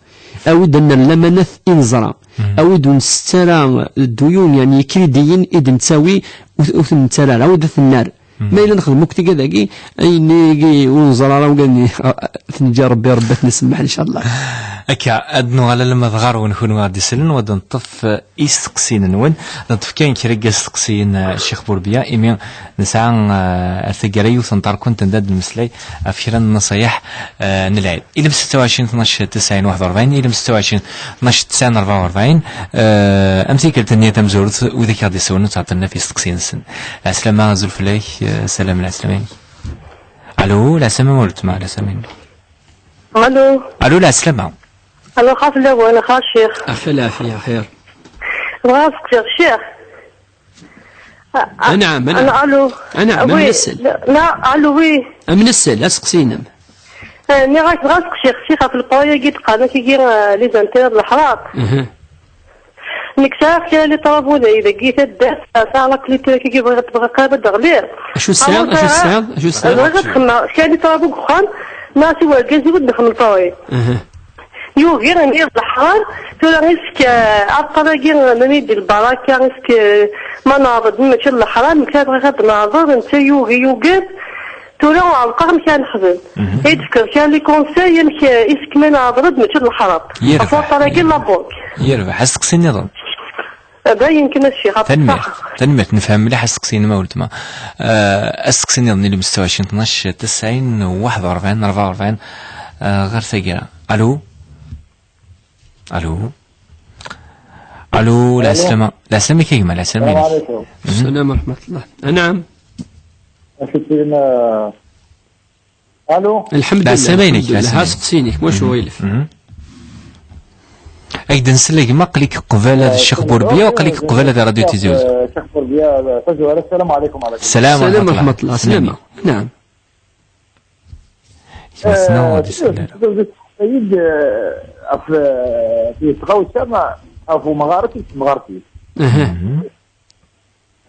Awi-d ad nerr lamanat i neẓra. Mhm. Awi-d ur nsett ara dduyun, yeɛni, ikridiyen i d-nettawi, ur, ur ten-nettarra ara, awi-d ad ten-nerr. Mhm. Ma yella nexdem akk tigad-agi, ayen-agi ur neẓra ara, wagi ad n-, ad t-neǧǧ Rebbi, Rebbi ad t-nessemmeḥ, ncallah. Akka, ad nuɣal alamma d ɣer-wen kunwi ɣer d-isellen, wa d-neṭṭef, eh, isteqsiyen-nwen. Neṭṭef kan kra n yisteqsiyen, eh, Ccix Burbiya, imi nesɛa, eh, ar taggara yiwet n terkunt anda ad d-nemmeslay ɣef kra n nnaṣayeḥ, eh, n lɛid. Ilem setta u ɛecrin tnac tesɛin waḥed u rebɛin, ilem setta u ɛecrin tnac tesɛin rebɛa u rebɛin. Eh, am tikkelt-nni tamezwarut, wid i aɣ-d-isawlen ur ttɛeṭṭilen ɣef yisteqsiyen-nsen. Lɛeslama, azul fell-ak, eh, salam, lɛeslama-inek. Alo, lɛeslama ma weltma, lɛeslama-inek. Alo. Alo, lɛeslama. Alo, xaf lawan, xaf ccix. Axi lɛafiya, xir. Bɣiɣ ad sqsiɣ ccix. Anɛam, anɛam. Alo. Anɛam, oui. Amnessel. La, alo, oui. Amnessel, aseqsi-inem. Eh, nniɣ-ak bɣiɣ ad sqsiɣ ccix ɣef lpaway-agi d-qqaren akk-agi, eh, les intérêts de l'eḥraṭ. Mhm. Nekk sɛiɣ kra n les travaux dagi, dagi taddart, sɛiɣ la clôture-agi, bɣiɣ, bɣiɣ qrib ad d-teɣli. Acu tesɛiḍ? Acu tesɛiḍ? Acu tesɛiḍ? Bɣiɣ ad xedmeɣ kra n les travaux deg uxxam, neɣ si wergaz-iw ad nexdem lpaway. Aha. Yugi, nniɣ d leḥram, tura est-ce que, eh, aṭṭan-agi, nnan-iyi-d lbaraka, est-ce que, eh, ma neɛreḍ-d, mačči d leḥram, nekk bɣiɣ ad neɛreḍ, netta yugi, yugad, tura ɛerqeɣ amek ara nexdem. Mhm. I d-tefkiḍ kra n les conseils, amek, eh, est-ce que ma neɛreḍ-d, mačči d leḥram. Yerbeḥ. Ɣef waṭṭan-agi n la banque. Yerbeḥ, asteqsi nniḍen. Dayen kan a ccix, ad Tanemmirt, ṭṭfeɣ. Tanemmirt, nefhem mliḥ asteqsi-inem a weltma. Eh, asteqsi nniḍen, ilem setta u ɛecrin tnac tesɛin waḥed u rebɛin rebɛa u rebɛin, eh, ɣer taggara. Alo? Alo? Alo, lɛeslama. Lɛeslama-k a gma, lɛeslama-inek. Salam alaikum. Mhm. Salam wa rahmatullah. Anɛam. Acu-tt-in, eh, Alo? Lḥemdullah, lɛeslama-inek, lḥemdullah. Lɛeslama-inek. Ha, seqsi-inek, wacu ɣilef? Mhm. Ak-d-nsel a gma, aql-ik qbala d Ccix Burbiya, aql-ik qbala d Radio Tizi Uzzu. Ccix Burbiya, tazwara, السلام عليكم. Salam wa rahmatullah. Salam wa rahmatullah. Naɛam. Gma-tneɣ ur d-isell ara. Ɣef, eh, tɣawsa, ɣef umɣar-is d temɣart-is. Aha. Mhm.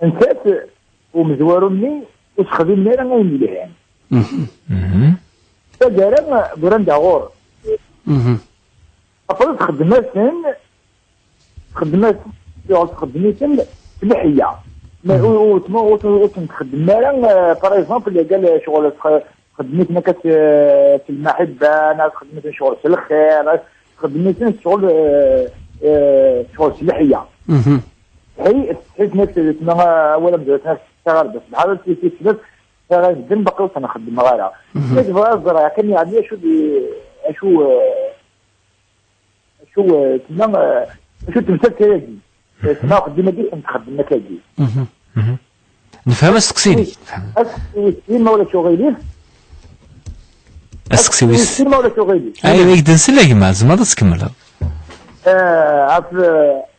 Nettat, umezwaru-nni ur texdimen ara ayen yelhan. Mhm. Mhm. Taggara, branda ɣur. Mhm. Après, txeddem-asen, txeddem-asen, txeddem-iten s leḥya. Ma ur, ur, ur, ur, ur ten-txeddem ara, eh, par exemple, yagal, eh, ccɣel tx-, txeddem-iten akka s, s lmaḥibba, neɣ txeddem-iten ccɣel s lxir, txeddem-iten ccɣel, eh, eh, ccɣel s leḥya. Mhm. Tḥi-, tḥi-, tma, awal amezwaru, tma, taɣerba, subḥan Allah, ara medden, baqi ur ten-xeddmeɣ ara. Mhm. Nekk bɣiɣ ad ẓreɣ kan, yeɛni, acu di, acu, eh, acu, eh, tenna, eh, acu temsalt-agi? Eh, tenna uxeddim-agi, ad t-nxeddem akkagi. Mhm. Mhm. Nefhem asteqsi-nni. Nefhem. Asteqsi wis sin, ma ulac uɣilif. Asteqsi wis sin, ma ulac uɣilif. Ay, ay, d-nsel a gma, tzemreḍ ad tkemmleḍ. Eh, ɣef, eh,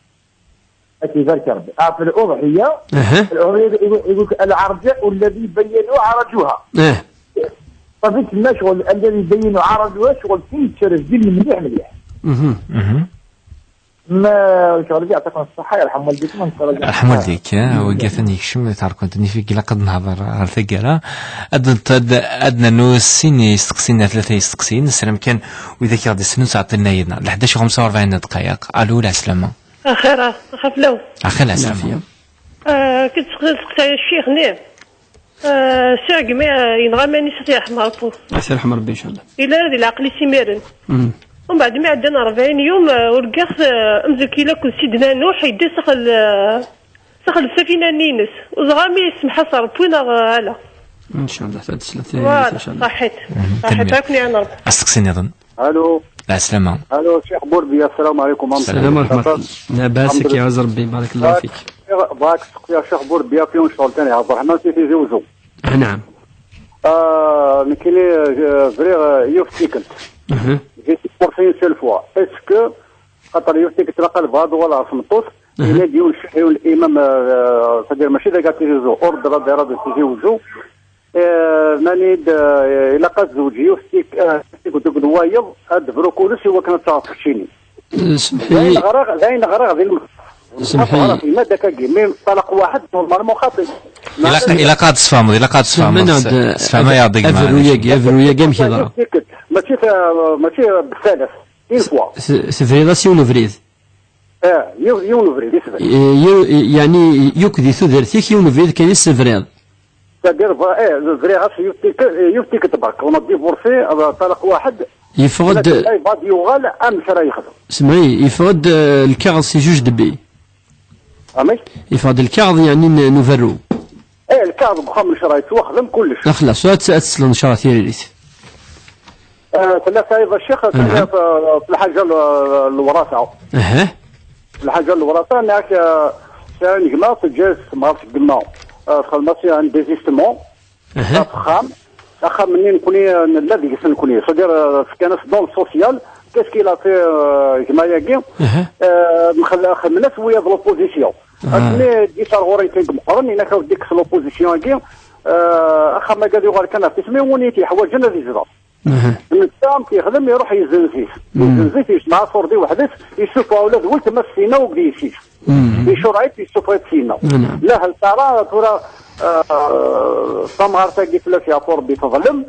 Ad ibarek Rebbi. Ɣef الأضحية, aha, الأضحية يقول, يقول لك: العرجاء الذي بينوا عرجها. Eh. صافي، تما شغل الذي بينوا عرجها، شغل فيه تشرج دين مليح مليح. Mhm. Mhm. ما شغل يعطيكم الصحة، يرحم والديكم، ونتفرج على الصحة. يرحم والديك، eh, wagi atan yekcem, تعرف كنت نفيق إلا قد نهضر على ثقة. أدن، أدن، أدن نوسين يستقسين، ثلاثة يستقسين، السلام كان وإذا كان دي سنوس عطينا يدنا. ل حداش وخمسة وأربعين دقائق. ألو، العسلامة. Axir, axir fell-awen. Axir, lɛeslama. Lɛafya. Ah, kif teqsed teqsa ccix-nni? Ah, sɛegmi, ah, yenɣa iman-is, ad t-yerḥem Ṛebbi. Ad t-yerḥem Ṛebbi, ncallah. Yella di leɛqel-is imiren. Mm. Umbeɛd mi ɛeddan ṛebɛin yum, ah, urgaɣ-t, ah, amzukil akked Sidna Nuḥ yedda s axel, ah, s axel safina-nni-ines. Ur ẓriɣ mi yessemḥas Ṛebbi neɣ, ah, ala. Ncallah, ad teslet. Voilà, ncallah. Ṣaḥit. Mm, ṣaḥit, tanemmirt. Ad ken-iɛen Ṛebbi. Asteqsi nniḍen. Alo. Lɛeslama. Alo, Ccix Burbiya, السلام عليكم. السلام ورحمة الله. لاباس، الحمد لله. يعز ربي، بارك الله فيك. بغاك تسقسي الشيخ بوربيا في شغل ثاني، عبد الرحمن في تيزي وزو. آه، نعم. آه، نكيني، آه، فري، آه، يوف تيكت. أها. جيت مرتين سيل فوا. اسكو خاطر يوف تيكت راه قلبها دوال عاصمتوس. أها. إلا ديون شحيون الإمام، آه، آه، سدير ماشي ذاك تيزي وزو. أورد راه دايرة تيزي وزو. آه، ماني د-، آه، إلا قد زوج يوفتيك، آه، يوفتيك ودوك الوايض، هاد بروكولوس هو كانت تعرف تشيني. سمحي. لا ينغرغ، لا ينغرغ ذي الم-، سمحي. المخاطرة في مادة كاكي، مي طلق واحد نورمالمون خاطي. إلا ق-، إلا قاد تفهموا، إلا قاد تفهموا. من هاد، تفهم يا ديك ما أفروياكي، أفروياكي ماشي هضرة. يوفتيك، ماشي ف-، ماشي بالثالث، اون فوا. س-، سفريضة سيون فريد. آه، يو-، يون فريد، يسفر. يو-، يعني، يوك دي ثودرتيك يون فريد كان يسفريض. C'est-à-dire, ف-، إيه، فري غاس يوتيك، يوتيك تبارك. On a divorcé، هذا طلاق واحد. يفقد. لا، لا، يبغى يوغال، أم شرا يخدم. سمعي، يفقد، آه، الكاغذ سي جوج دبي. فهمت؟ يفقد الكاغذ، يعني، ن-، نوفرو. إيه، الكاغذ بخا من شرا يتوخدم كلش. لا، خلاص، هات، هات تسلم شرا ثيريريت. آه، ثلاثة أيضا الشيخ، نعم. ثلاثة في الحاجة ال-، الوراثة. أها. الحاجة الوراثة، هناك، آه، سان جماعة تجاز ما عرفتش قلنا. آه، خدمة سي ان ديزيستمون. أها. في خام. أخا مني نكوني، آه، نلا ديك سن نكوني. سدير، آه، كان دون سوسيال. كاس كي لا في، آه، جماعة ياكي. أها. آه، مخل-، خدمنا سوية في لوبوزيسيون. آه. أسمي دي شهر غورين كنت مقرن، هناك ديك لوبوزيسيون ياكي. آه، أخا ما قال يغال كان في سمي ونيتي حواجنا دي زرار. أها. نسام كيخدم يروح يزنزيف. مم. يزنزيف يجمع صوردي وحدث، يشوف أولاد ولد ما السينا وبدي يسيف. مم. يشور عيط يشوف غير السينا. نعم. لا هل ترى، ترى، آه، الثمار تاقي فلاس يا فور بتظلم.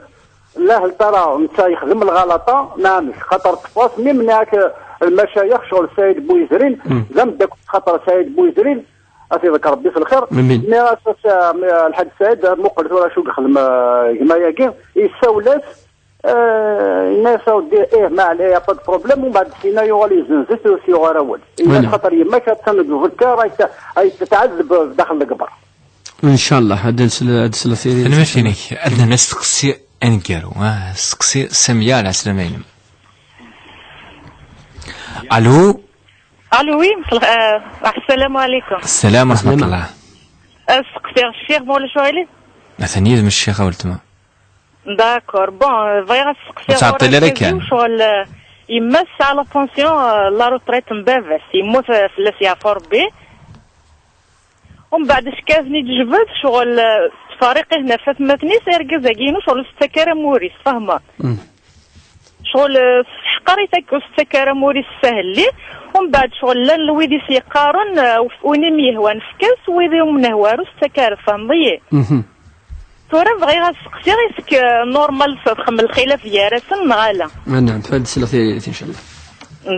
لا هل ترى نتا يخدم الغلطة، نعم، خاطر تفاس ميم هناك المشايخ شغل السيد بويزرين، مم. لم داك خاطر السيد بويزرين، أتي ذكر ربي في الخير. آمين. مي راه سا-، مي الحاج سعيد مقل ثورة شو خدم، آه، جماعة ياكي، يساولات، آه، الناس أودي، إيه، ما عليه، با دو بروبليم، ومن بعد سينا يغال يزنزت وسي يغال أول. إلا نعم. خاطر يما كانت تنقذ كا راهي ت-، راهي تتعذب داخل القبر. إن شاء الله، هاد نسل-، هاد نسل في تنميرت إنك، عندنا ناس تقصي أنقارو، آه، تقصي سامية على سلامة ينم. ألو؟ ألو، وي، مساء الخ-، آه، السلام عليكم. السلام ورحمة السلام. الله. آه، سقسي الشيخ مولا شوالي. مثلا يد من الشيخ أو التما. داكور. بون، بغيغ أسقسي وتعطي لي راه كان. شغل، آه، يما تسعى لا بونسيون، آه، لا روتريت من باباس. يموت، آه، فلاس يعفو ربي. ومن بعد شكازني تجبد شغل، آه، فريقي هنا في ثماتنيس إرقز أكينو شغل ستة كرا موريس، فاهمة؟ مم. شغل، آه، حقري تاك ستة كرا موريس سهل لي. ومن بعد شغل لان الويدي سيقارن، آه، وف-، ويني ميهوان فكاس ويدي من هوارو ستة كرا، فاهمضي؟ مهم. تورا بغيغ أسقسي غيسك، آه، نورمال تخم الخلاف ديالاتن نغالا. آه، نعم، فهاد السلة ثيريت إن شاء الله.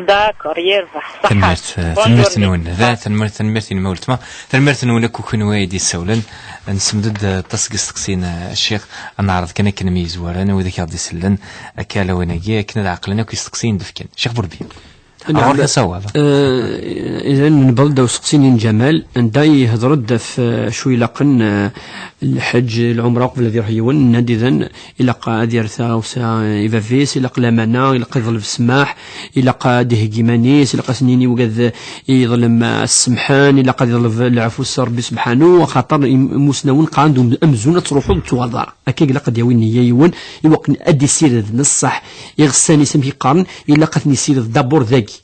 داكور، يربح. صحة. تنميرت، بون تنميرت جورني. نون. ذا تنميرت، تنميرت ينمولتما. تنميرت نون أكو كون وايد يسولن. نسمدد، آه، تصق استقسين، آه، الشيخ. نعرض كان كن ميزورن وإذا كان دي سلن. أكا لويناكي، كنا عقلنا كي استقسين دفكن. شيخ بوربي. Ɣur-k asawaḍ. Eh, idan, newweḍ-d ɣer useqsi-nni n Ǧamal, anda yehder-d ɣef, eh, acu ilaqen, eh, lḥeǧ, lɛumra, uqbel ad iruḥ yiwen, nnan-d idan, ilaq ad yerr taɣawsa i bab-is, ilaq lamana, ilaq ad iḍleb ssmaḥ, ilaq ad iheggi iman-is, ilaq ad s-nini wigad yeḍlem, eh, ad s-semḥen, ilaq ad iḍleb leɛfu s Ṛebbi subḥanu, axaṭer im-, imusnawen qqaren-d um-, amzun ad truḥeḍ ur tettwaɣeḍ ara. Akka i ilaq ad yawi nniya yiwen, i wakken ad issired n ṣṣeḥ iɣsan-is, amek i qqaren, ilaq ad ten-issired d'abord dagi.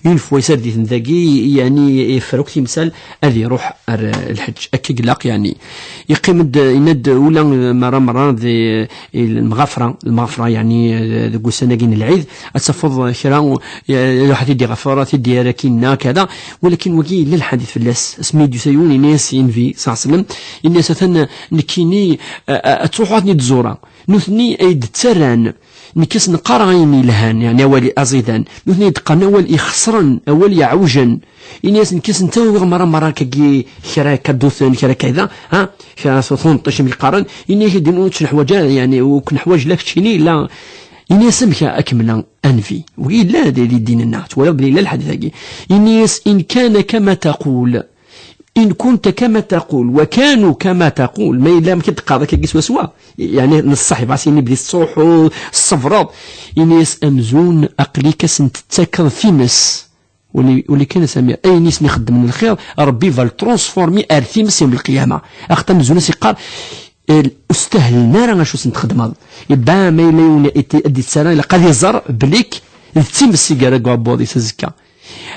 Une fois isard-iten dagi, yeɛni yeffer akk timsal, ad iruḥ ar, eh, lḥeǧ. Akka i ilaq, yeɛni. Yeqqim-d, yenna-d, ula, eh, merra, merra, di, eh, lmeɣafra, lmeɣafra, yeɛni, eh, deg ussan-agi n lɛid, ad tafeḍ kra, eh, iruḥ ad t-id-iɣfer, ad t-id-yerr akinna, kada. Walakin wagi yella lḥadit fell-as. Asmi i d-yusa yiwen, yenna-yas i Nnbi, ṣalla Llahu ɛalayhi wa sallam, yenna-yas, atan, eh, nekkini, eh, eh, ad truḥeḍ ad ten-id-tẓureḍ. Nutni ay d-ttarran, nekk ad sen-qqareɣ ayen yelhan, yeɛni awal aẓidan. Nutni ay d-qqaren awal ixesren, awal yeɛwjen. Ini-as nekk ad sen-ttawiɣ merra, merra akkagi kra kaduten, kra kayda, ha? Kra tunṭic mi qqaren. Ini-ak din ur tt-neḥwaǧ ara, yeɛni ur k-neḥwaǧ la keččini, la. Ini-as amek akemmel a Nnbi. Wi yella di, di ddin-nneɣ, twalaḍ belli yella lḥadit-agi. Ini-as in kana kama taqul. In kunta kama taqul, wa kanu kama taqul. Ma yella amek i d-teqqareḍ akkagi swaswa, yeɛni n ṣṣeḥ, bɣas ini belli tettruḥuḍ, tṣebreḍ. Ini-as amzun aql-ik ad sen-tettakeḍ times. Uli, uli kan a Samir, ayen i sen-ixeddmen lxir, Rebbi va le transformer ar times yawm lqiyama. Axaṭer amzun ad s-iqqar, eh, ur stahlen ara acu sen-txedmeḍ. Ibba ma yella yiwen i t-, ad d-ittarra, ilaq ad iẓer belli-k d times i yerra deg uɛebbuḍ-is azekka.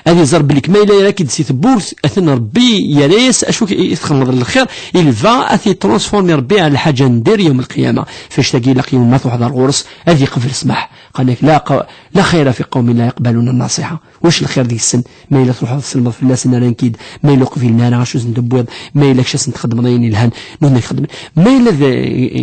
Ad iẓer belli-k ma yella yerra-k-id si tewwurt, atan Rebbi yerra-yas acu i txedmeḍ n lxir, il va ad t-itransformi Rebbi ar lḥaǧa n dir yawm lqiyama. F annect-agi ilaq yiwen ma truḥeḍ ar ɣur-s, ad iqbel ssmaḥ. Qal-ak, la qa-, la xayra fi qawmin la yaqbaluna nasiḥa. Wac lxir deg-sen? Ma yella truḥeḍ tselmeḍ fell-asen, rran-k-id, ma yella ur qbilen ara acu sen-tewwiḍ, ma yella kečč ad sen-txedmeḍ ayen yelhan, nutni ad k-xedmen. Ma yella d,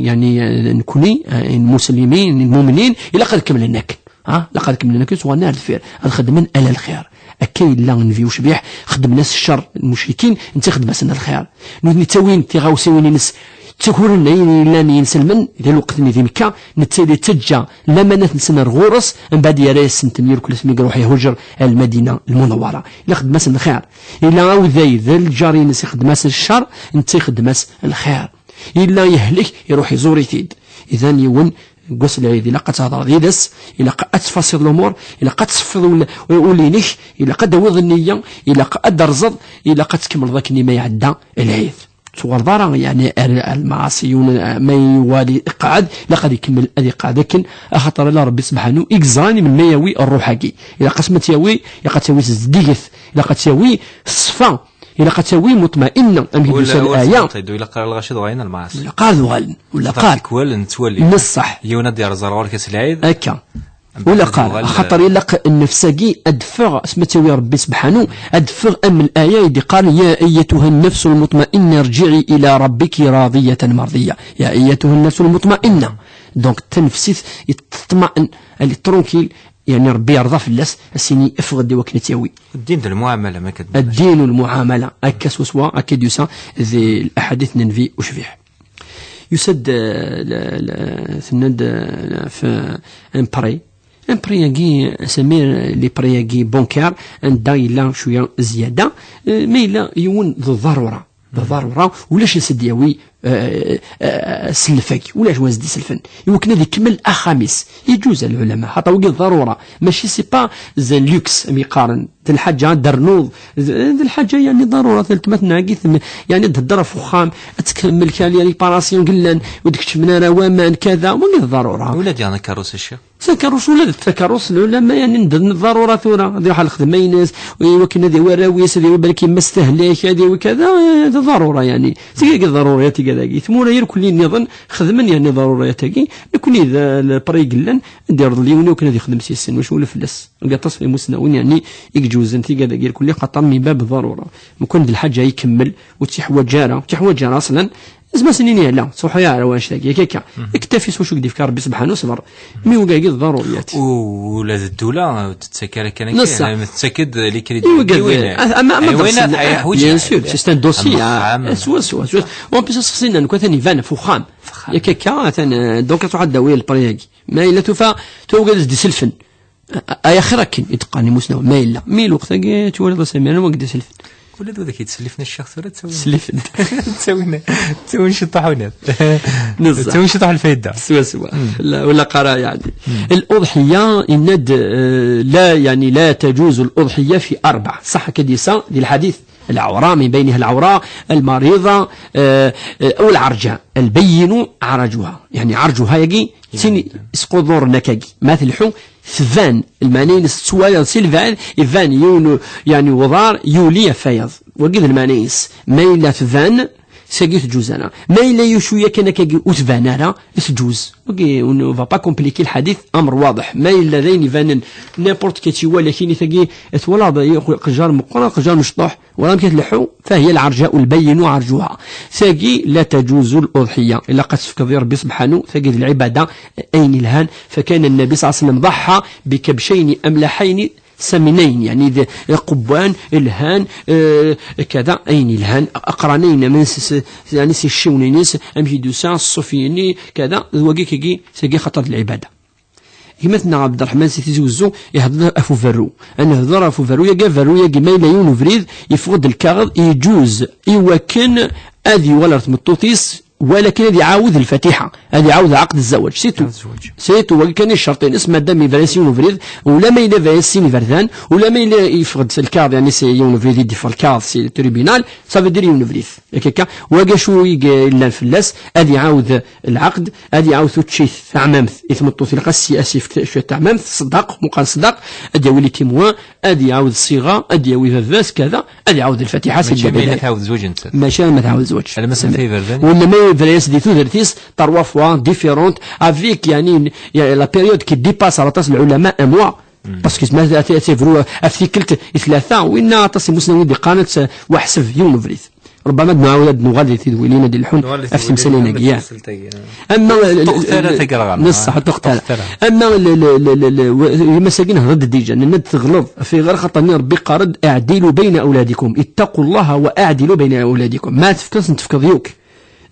yeɛni, d nekni, eh, lmuslimin, lmumnin, ilaq ad kemmlen akken. Ha? Ilaq ad kemmlen akken, tuɣalen ar deffir, ad xedmen ala lxir. Akka yella Nnbi ucbiḥ, xedmen-as ccer lmucrikin, netta ixeddem-asen lxir. Nutni ttawin tiɣawsiwin-ines, ttakuren ayen yellan yenselmen, di lweqt-nni di Mekka, netta yettaǧǧa lamanat-nsen ar ɣur-s, mbeɛd yerra-yasent-ten irkel asmi iruḥ ihuǧer ar Lmadina Lmunawwara. Yella ixeddem-asen lxir. Yella awday d lǧar-ines ixeddem-as ccer, netta ixeddem-as lxir. Yella yehlek, iruḥ iẓur-it-id. Idan yiwen deg wass n lɛid, ilaq ad tehḍreḍ yid-s, ilaq ad tfasiḍ lumuṛ, ilaq ad tesfiḍ ul-, ul-inek, ilaq ad d-tawiḍ nniya, ilaq ad d-terẓeḍ, ilaq ad tkemmleḍ akken i ma iɛedda lɛid. Tuɣaleḍ ara, yeɛni, ar, ar lmaɛaṣi, yiwen, ma yuɣal iqeɛɛed, ilaq ad ikemmel, ad iqeɛɛed akken, axaṭer ala Rebbi subḥanu i yeẓran i melmi yawi ṛṛuḥ-agi. Ilaq asmi ad tt-yawi, ilaq ad tt-yawi zeddiget, ilaq ad tt-yawi teṣfa, ilaq ad tt-yawi muṭma'inna, amek i d-yusa laya. Ilaq ara lɣaci ad uɣalen ar lmaɛaṣi. Ilaq ad uɣalen, ula qqar. Tikwal nettwali. Neṣṣeḥ. Yiwen ad d-yerẓ ar ɣur-k ass lɛid. Akka. Ula qqar, axaṭer ilaq nnefs-agi ad d-teffeɣ, asmi ad tt-yawi Rebbi subḥanu, ad d-teffeɣ am laya i d-iqqaren, يا أيتها النفس المطمئنة ارجعي إلى ربك راضية مرضية. يا أيتها النفس المطمئنة. Donc, tanefsit teṭmaɛen, elle est tranquille, yeɛni Rebbi yerḍa fell-as, ad s-yini effeɣ-d i wakken ad tt-yawi. Ddin d lmuɛamala, ma akka d-nnan. Ddin d lmuɛamala, akka swaswa, akka i d-yusa di laḥadit n Nnbi ucbiḥ. Yusa-d, eh, la, la, tenna-d, eh, f-, un prêt. Un prêt-agi, Samir, les prêts-agi bancaires, anda yella cwiya zzyada, eh, ma yella yiwen d ḍarura. D ḍarura, ulac as-d-yawi, eh, eh, sellef-agi, ulac wa as-d-iselfen. I wakken ad ikemmel axxam-is. Yeǧuz a lɛulama, xaṭer wagi d ḍarura. Mačči c'est pas un luxe, am yeqqaren. D lḥaǧa ad d-ternuḍ, d, d lḥaǧa, yeɛni, ḍarura, weltma-tneɣ-agi, yeɛni, ad d-thedder ɣef uxxam, ad tkemmel kra n les réparations yellan, ur d-keččmen ara waman, kada, wagi d ḍarura. Ula d yan akerrus, a ccix. Takerrust, ula d takerrust, lɛulama, yeɛni, d, d ḍarura tura, ad iruḥ ar lxedma-ines, i wakken ad yawi arraw-is, ad yawi balak yemma-s tehlek, ad yawi kada, eh, d ḍarura, yeɛni. Tigi d ḍaruriyat, tigi dagi. Tmura irkelli nniḍen xedmen, yeɛni, ḍaruriyat-agi, nekkni d, eh, le prêt yellan, ad d-yerḍel yiwen i wakken ad yexdem s yes-sen, wacu ula fell-as. Deg aṭas n imusnawen, yeɛni, i iǧewzen tigad-agi irkelli, xaṭer min bab ḍarura. Mkun d lḥaǧa ikemmel, ur tt-iḥwaǧ ara, ur tt-iḥwaǧ ara aṣlan, zma s-nini ala, ur ttruḥu ara wanect-agi, yak akka. Iktafi s wacu i k-d-ifka Rebbi subḥanu, ṣber. Mi wagi d ḍaruriyat. Ula d ddula, ur tettak ara kan akka, neṣṣa, yeɛni, tettak-d les crédits. I wagi, ama, ama bien sûr, c'est un dossier, ah, swaswa, swaswa. En plus, aseqsi-nni, nekk atan iban ɣef uxxam. Yak akka, atan, euh, donc, ad truḥ ad d-tawi le prêt-agi. Ma yella tufa, tufa wagi ad s-d-iselfen. Ay axir akken i d-qqaren imusnawen, ma yella. Mi lweqt-agi twaliḍ a Samir, anwa i d-iselfen? Ula d wid i k-yettsellifen a ccix tura ttawin. Sellifen. Ttawin, ttawin ciṭuḥ unat. Neẓẓa. Ttawin ciṭuḥ lfayda. Swaswa. Wala, wala qara, yeɛni. L'uḍḥiyya, yenna-d, eh, la, yeɛni, la taǧuzu l'uḍḥiyya fi arbaɛ. Ṣaḥ akka d-yessa di lḥadit. Lɛewra, min bayniha lɛewra, lmariḍa, eh, eh, aw lɛerǧa. Lbayyinu ɛraǧuha. Yeɛni ɛerǧuha-yagi, d tin isquduren akkagi. Ma telḥu, tban, lmeɛna-ines tettwaliḍ si lbeɛd, iban yiwen, yeɛni, uḍar yuli ɣef wayeḍ. Wagi d lmeɛna-ines. Ma yella tban, tagi teǧǧuz ara. Ma yella yiwen cwiya kan akkagi ur tban ara, teǧǧuz. Wagi, on ne va pas compliquer lḥadit, amr waḍeḥ. Ma yella d ayen ibanen, n'importe quel tiwal, akini tagi, twalaḍ, qjar meqqer, qjar mecṭuḥ, wala amek i tleḥḥu, فهي العرجاء البين عرجها. Tagi, la taǧuzu l'uḍḥiyya. Ilaq ad tefkeḍ i Rebbi subḥanu, tagi d lɛibada, ayen ilhan. فكان النبي صلى الله عليه وسلم ضحى بكبشين أملحين سمنين، يعني d iqebban, lhan, eh, kada, ayen ilhan, aqranayen, aman s, s, yani s iciwen-ines, amek i d-yusa, ṣṣufiyen-nni, kada, d wagi kagi, tagi xaṭer d lɛibada. Gma-tneɣ Ɛebderreḥman si Tizi Wezzu ihedder ɣef uberru. Ad nehder ɣef uberru-yagi, aberru-yagi ma yella yiwen ubrid, yeffeɣ-d lkaɣeḍ, yeǧuz i wakken ad yuɣal ɣer tmeṭṭut-is, walakin ad iɛawed lfatiḥa, ad iɛawed ɛaqd zzawaj, c'est tout. Ɛaqd zzawaj. C'est tout, wagi kan i ccerṭ-ines, madam yebra-yas yiwen ubrid, ula ma yella yebra-yas sin iberdan, ula ma yella yeffeɣ-d lkaɣeḍ, yani si yiwen ubrid i d-yeffeɣ lkaɣeḍ si tribunal, ça veut dire yiwen ubrid. Akka akka, wagi acu i yellan fell-as, ad iɛawed lɛaqd, ad iɛawed tuččit, taɛmamt, i tmeṭṭut ilaq as-, as-yefk cwiṭ taɛmamt, ṣṣdaq, meqqar ṣṣdaq, ad yawi les témoins, ad iɛawed ṣṣiɣa, ad yawi baba-s, kada, ad iɛawed lfatiḥa s. Mačči ma yella tɛawed zzwaǧ nettat. Mačči ma tɛawed zzwaǧ. Alamma s-, wala ma yebra-yas di tudert-is, trois fois différentes, avec, yani, yani, la période qui dépasse aṭas lɛulama, un mois. Parce que ma ad t-, ad t-, ad tebru ɣef tikkelt i tlata, winna aṭas imusnawen i d-iqqaren ad t-, weḥseb yiwen ubrid. Ṛebbama ad nɛawed ad nuɣal di tidwilin ad d-ilḥun ɣef temsalin-agi. Ama, neṣṣeḥ, ur tuɣ ara. Ama l-, l-, l-, l-, w-, gma-s-agi nehḍer-d déjà, nenna-d teɣleḍ, ɣef iɣer xaṭer-nni Ṛebbi iqqar-d: "Iɛdilu bayna awladikum, ittaqu Llaha wa aɛdilu bayna awladikum." Ma tefkeḍ, ad sen-tefkeḍ yakk.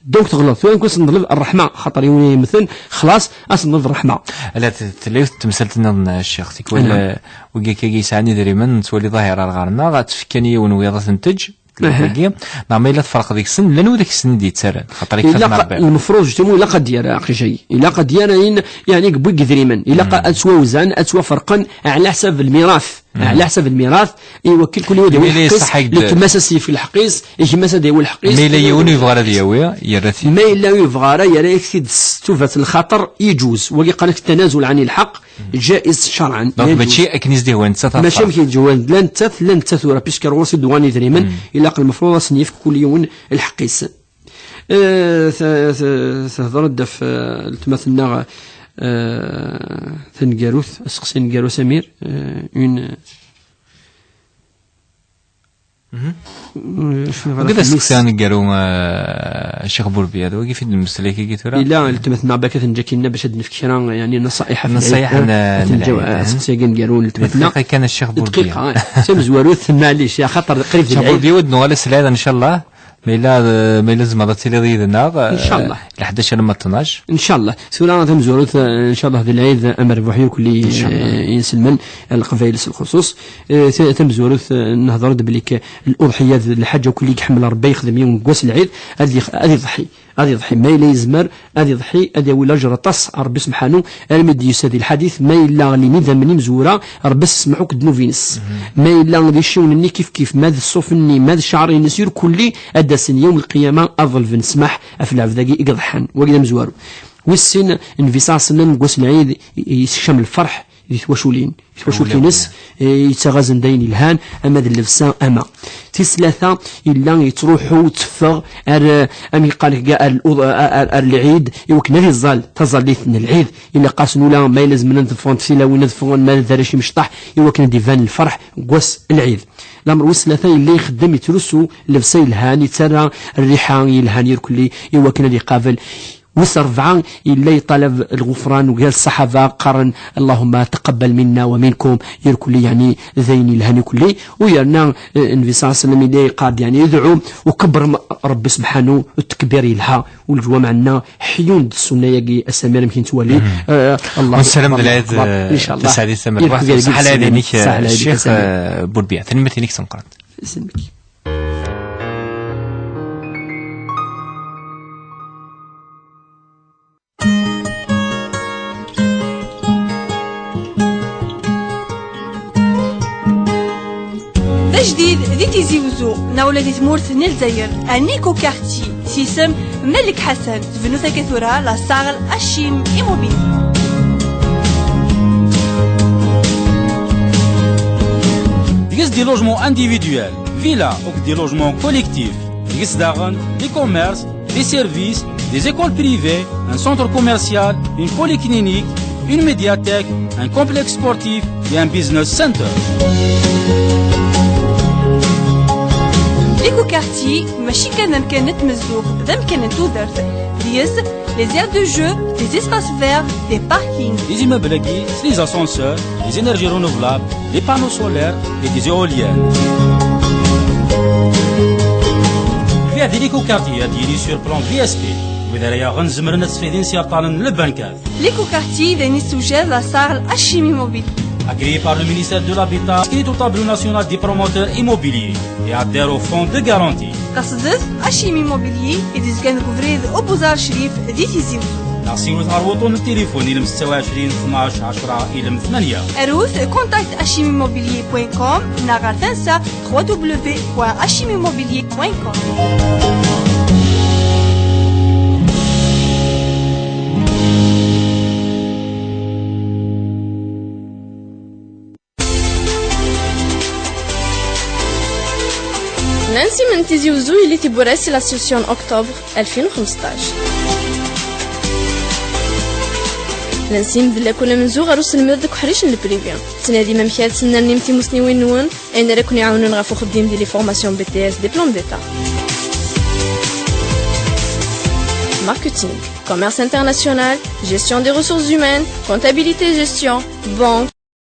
Donc teɣleḍ. Tura nekk ad sen-neḍleb ṛṛeḥma, xaṭer yiwen i yemmten, xlaṣ, ad sen-neḍleb ṛṛeḥma. Ala, t-, tella yiwet n temsalt nniḍen, a ccix, tikwal, eh, wigi akka yesɛan idrimen, nettwali ḍahir ar ɣer-nneɣ, ad tefk kan i yiwen wiyaḍ ad ten-teǧǧ, wigi, neɣ ma yella tferq deg-sen, llan widak i sen-id-yettarran, xaṭer yekfa-ten Ṛebbi. Lmefruḍ, justement, ilaq ad d-yerr aqcic-agi. Ilaq ad d-yerr ayen, yeɛni, yewwi deg idrimen. Ilaq ad ttwawzan, ad ttwaferqen, ɛla ḥsab lmirat. Ɛla ḥsab lmirat, i wakken kul yiwen ad yawi lḥeqq-is, lekmas ad s-yefk lḥeqq-is, gma-s ad yawi lḥeqq-is. Ma yella yiwen ur yebɣi ara ad yawi, yerra-t-id. Ma yella ur yebɣi ara, yerra-yak-t-id s tubat n lxaṭer, yeǧuz. Wagi qqaren-ak tanazul ɛni lḥeqq, jaiz cerɛan. Donc mačči akken i s-d-ihwa nettat ad tferq. Mačči amek i s-d-ihwa la nettat, la nettat tura, puisque ɣur-s i d-uɣalen idrimen, ilaq lmefruḍ ad sen-yefk kul yiwen lḥeqq-is. Eh, t-, t-, tehder-d ɣef, eh, letma-tneɣ, eh, taneggarut, aseqsi aneggaru, Samir, eh, une, eh, wagi d aseqsi aneggaru, eh, Ccix Burbiya, d wagi fi d-nemmeslay kagi tura. Ila letma-tneɣ baka tenǧa kinna bac ad d-nefk kra, yani, naṣa'iḥ ɣef lɛid. Naṣa'iḥ n, eh, n lɛid. Aseqsi-agi aneggaru n letma-tneɣ. Dqiqa kan a Ccix Burbiya. Dqiqa, eh. Tamezwarut, maɛlic, axaṭer qrib d lɛid. Ccix Burbiya, ad nuɣal ass lɛid, ncallah. Ma yella, ma yella tzemreḍ ad tiliḍ yid-neɣ, eh, ncallah, leḥdac alamma d tnac. Ncallah. Tura tamezwarut, eh, ncallah d lɛid amerbuḥ i kulli, ncallah, eh, inselmen, eh, leqbayel s lxuṣuṣ. Eh, ta-, tamezwarut, eh, nehder-d belli k-, l'uḍḥiyya d lḥaǧa kulli i iḥemmel Ṛebbi, yexdem yiwen n wass lɛid, ad yex-, ad iḍḥi. Ad iḍḥi. Ma yella yezmer, ad iḍḥi, ad yawi lajer aṭas ɣer Ṛebbi subḥanu, armi d-yusa di lḥadit, ma yella ɣlin idammen imezwura, Ṛebbi ad s-isemmeḥ akk ddnub-ines. Ma yella d iciwen-nni kif kif, ma d ṣṣuf-nni, ma d cceɛr-ines, irkulli ad d-asen yawm lqiyama ad ḍelben ssmaḥ ɣef lɛebd-agi i iḍḥan. Wagi d amezwaru. Wis sin, Nnbi ṣalla Llahu ɛalayhi wa sallam deg wass lɛid i-, i-, yessekcam lferḥ di twaculin. Twaculin-ines, eh, yettaɣ-asen-d ayen yelhan, ama d llebsa, ama. Tis tlata, yella yettruḥu, yetteffeɣ ar, eh, am yeqqar-ak, ar l-, ar, ar, ar lɛid, i wakken ad iẓẓal taẓallit n lɛid. Ilaq-asen ula ma yella zemren ad ffɣen tilawin, ad ffɣen, ma d arrac imecṭaḥ, i wakken ad d-iban lferḥ deg wass n lɛid. Lamer wis tlata, yella ixeddem, yettrusu llebsa yelhan, yettarra rriḥa yelhan irkelli, i wakken ad iqabel Wis rebɛa, yella yeṭṭalab lɣufran, u gar ṣṣaḥaba qqaren: "Allahumma taqabbal minna wa minkum", irkelli, yeɛni d ayen yelhan ikelli. U yerna, eh, Nnbi ṣalla Llahu ɛalayhi wa sallam yella yeqqar-d, yeɛni, idɛu u kebbrem Rebbi subḥanu, tkbir yelha, u leǧwameɛ-nneɣ ḥyun-d ssunna-agi, a Samir, amek i nettwali. Eh, Allah Ur nessaram d akbar, lɛid, Allah akbar. Eh, Inchallah. Tasaɛdit tamerbuḥt. Irkeb yergel Ṣaḥa lɛid-inek, Ṣaḥa lɛid-ik, Ccix, a Samir. Eh, Burbiɛ. Tanemmirt-inek tameqqrant. Isem-ik. D ajdid di Tizi Uzzu, neɣ ula di tmurt n Lezzayer, à Nico Quartier, s yisem Malek Ḥasan, tebnu akka tura la salle Hachim Immobilier. Deg-s des logements individuels, villa, akked des logements collectifs. Deg-s daɣen des commerces, des services, des écoles privées, un centre commercial, une polyclinique, une médiathèque, un complexe sportif et un business center. Nico Quartier, mačči kan d amkan n tmezduɣt, d amkan n tudert. Deg-s, les aires de jeu, des espaces verts, des parkings. Des immeubles-agi, s les ascenseurs, les énergies renouvelables, les panneaux solaires et des éoliennes. Lbiɛ di Nico Quartier ad yili sur plan V S P. Wid ara yaɣen zemren ad sfidin s yiɛṭaren n lbankat. Nico Quartier d ayen yessewjad la salle Hachim Immobilier. Agréé par le ministère de l'Habitat, inscrit au tableau national des promoteurs immobiliers et adhère au fonds de garantie. Qesdet Hachim Immobilier i d-yezgan deg ubrid Ubuzar Crif di Tizi Uzzu. Neɣ siwlet ɣer wuṭṭun n tilifun ilem setta u ɛecrin tnac ɛecra ilem tmanya. Arut contact hachimimmobilier point com neɣ ɣer tansa trois W point hachimimmobilier point com. Nancy n Tizi Uzzu yelli tiwwura-s si l'association Octobre ألفين وخمسطاش. Nancy d lakul amenzu ɣer uselmed deg uḥric n le privé. Tettnadim amek ara tesnernim timusniwin-nwen, ayen ara ken-iɛawnen ɣef uxeddim di les formations B T S, diplôme d'État. Marketing, commerce international, gestion des ressources humaines, comptabilité et gestion, banque,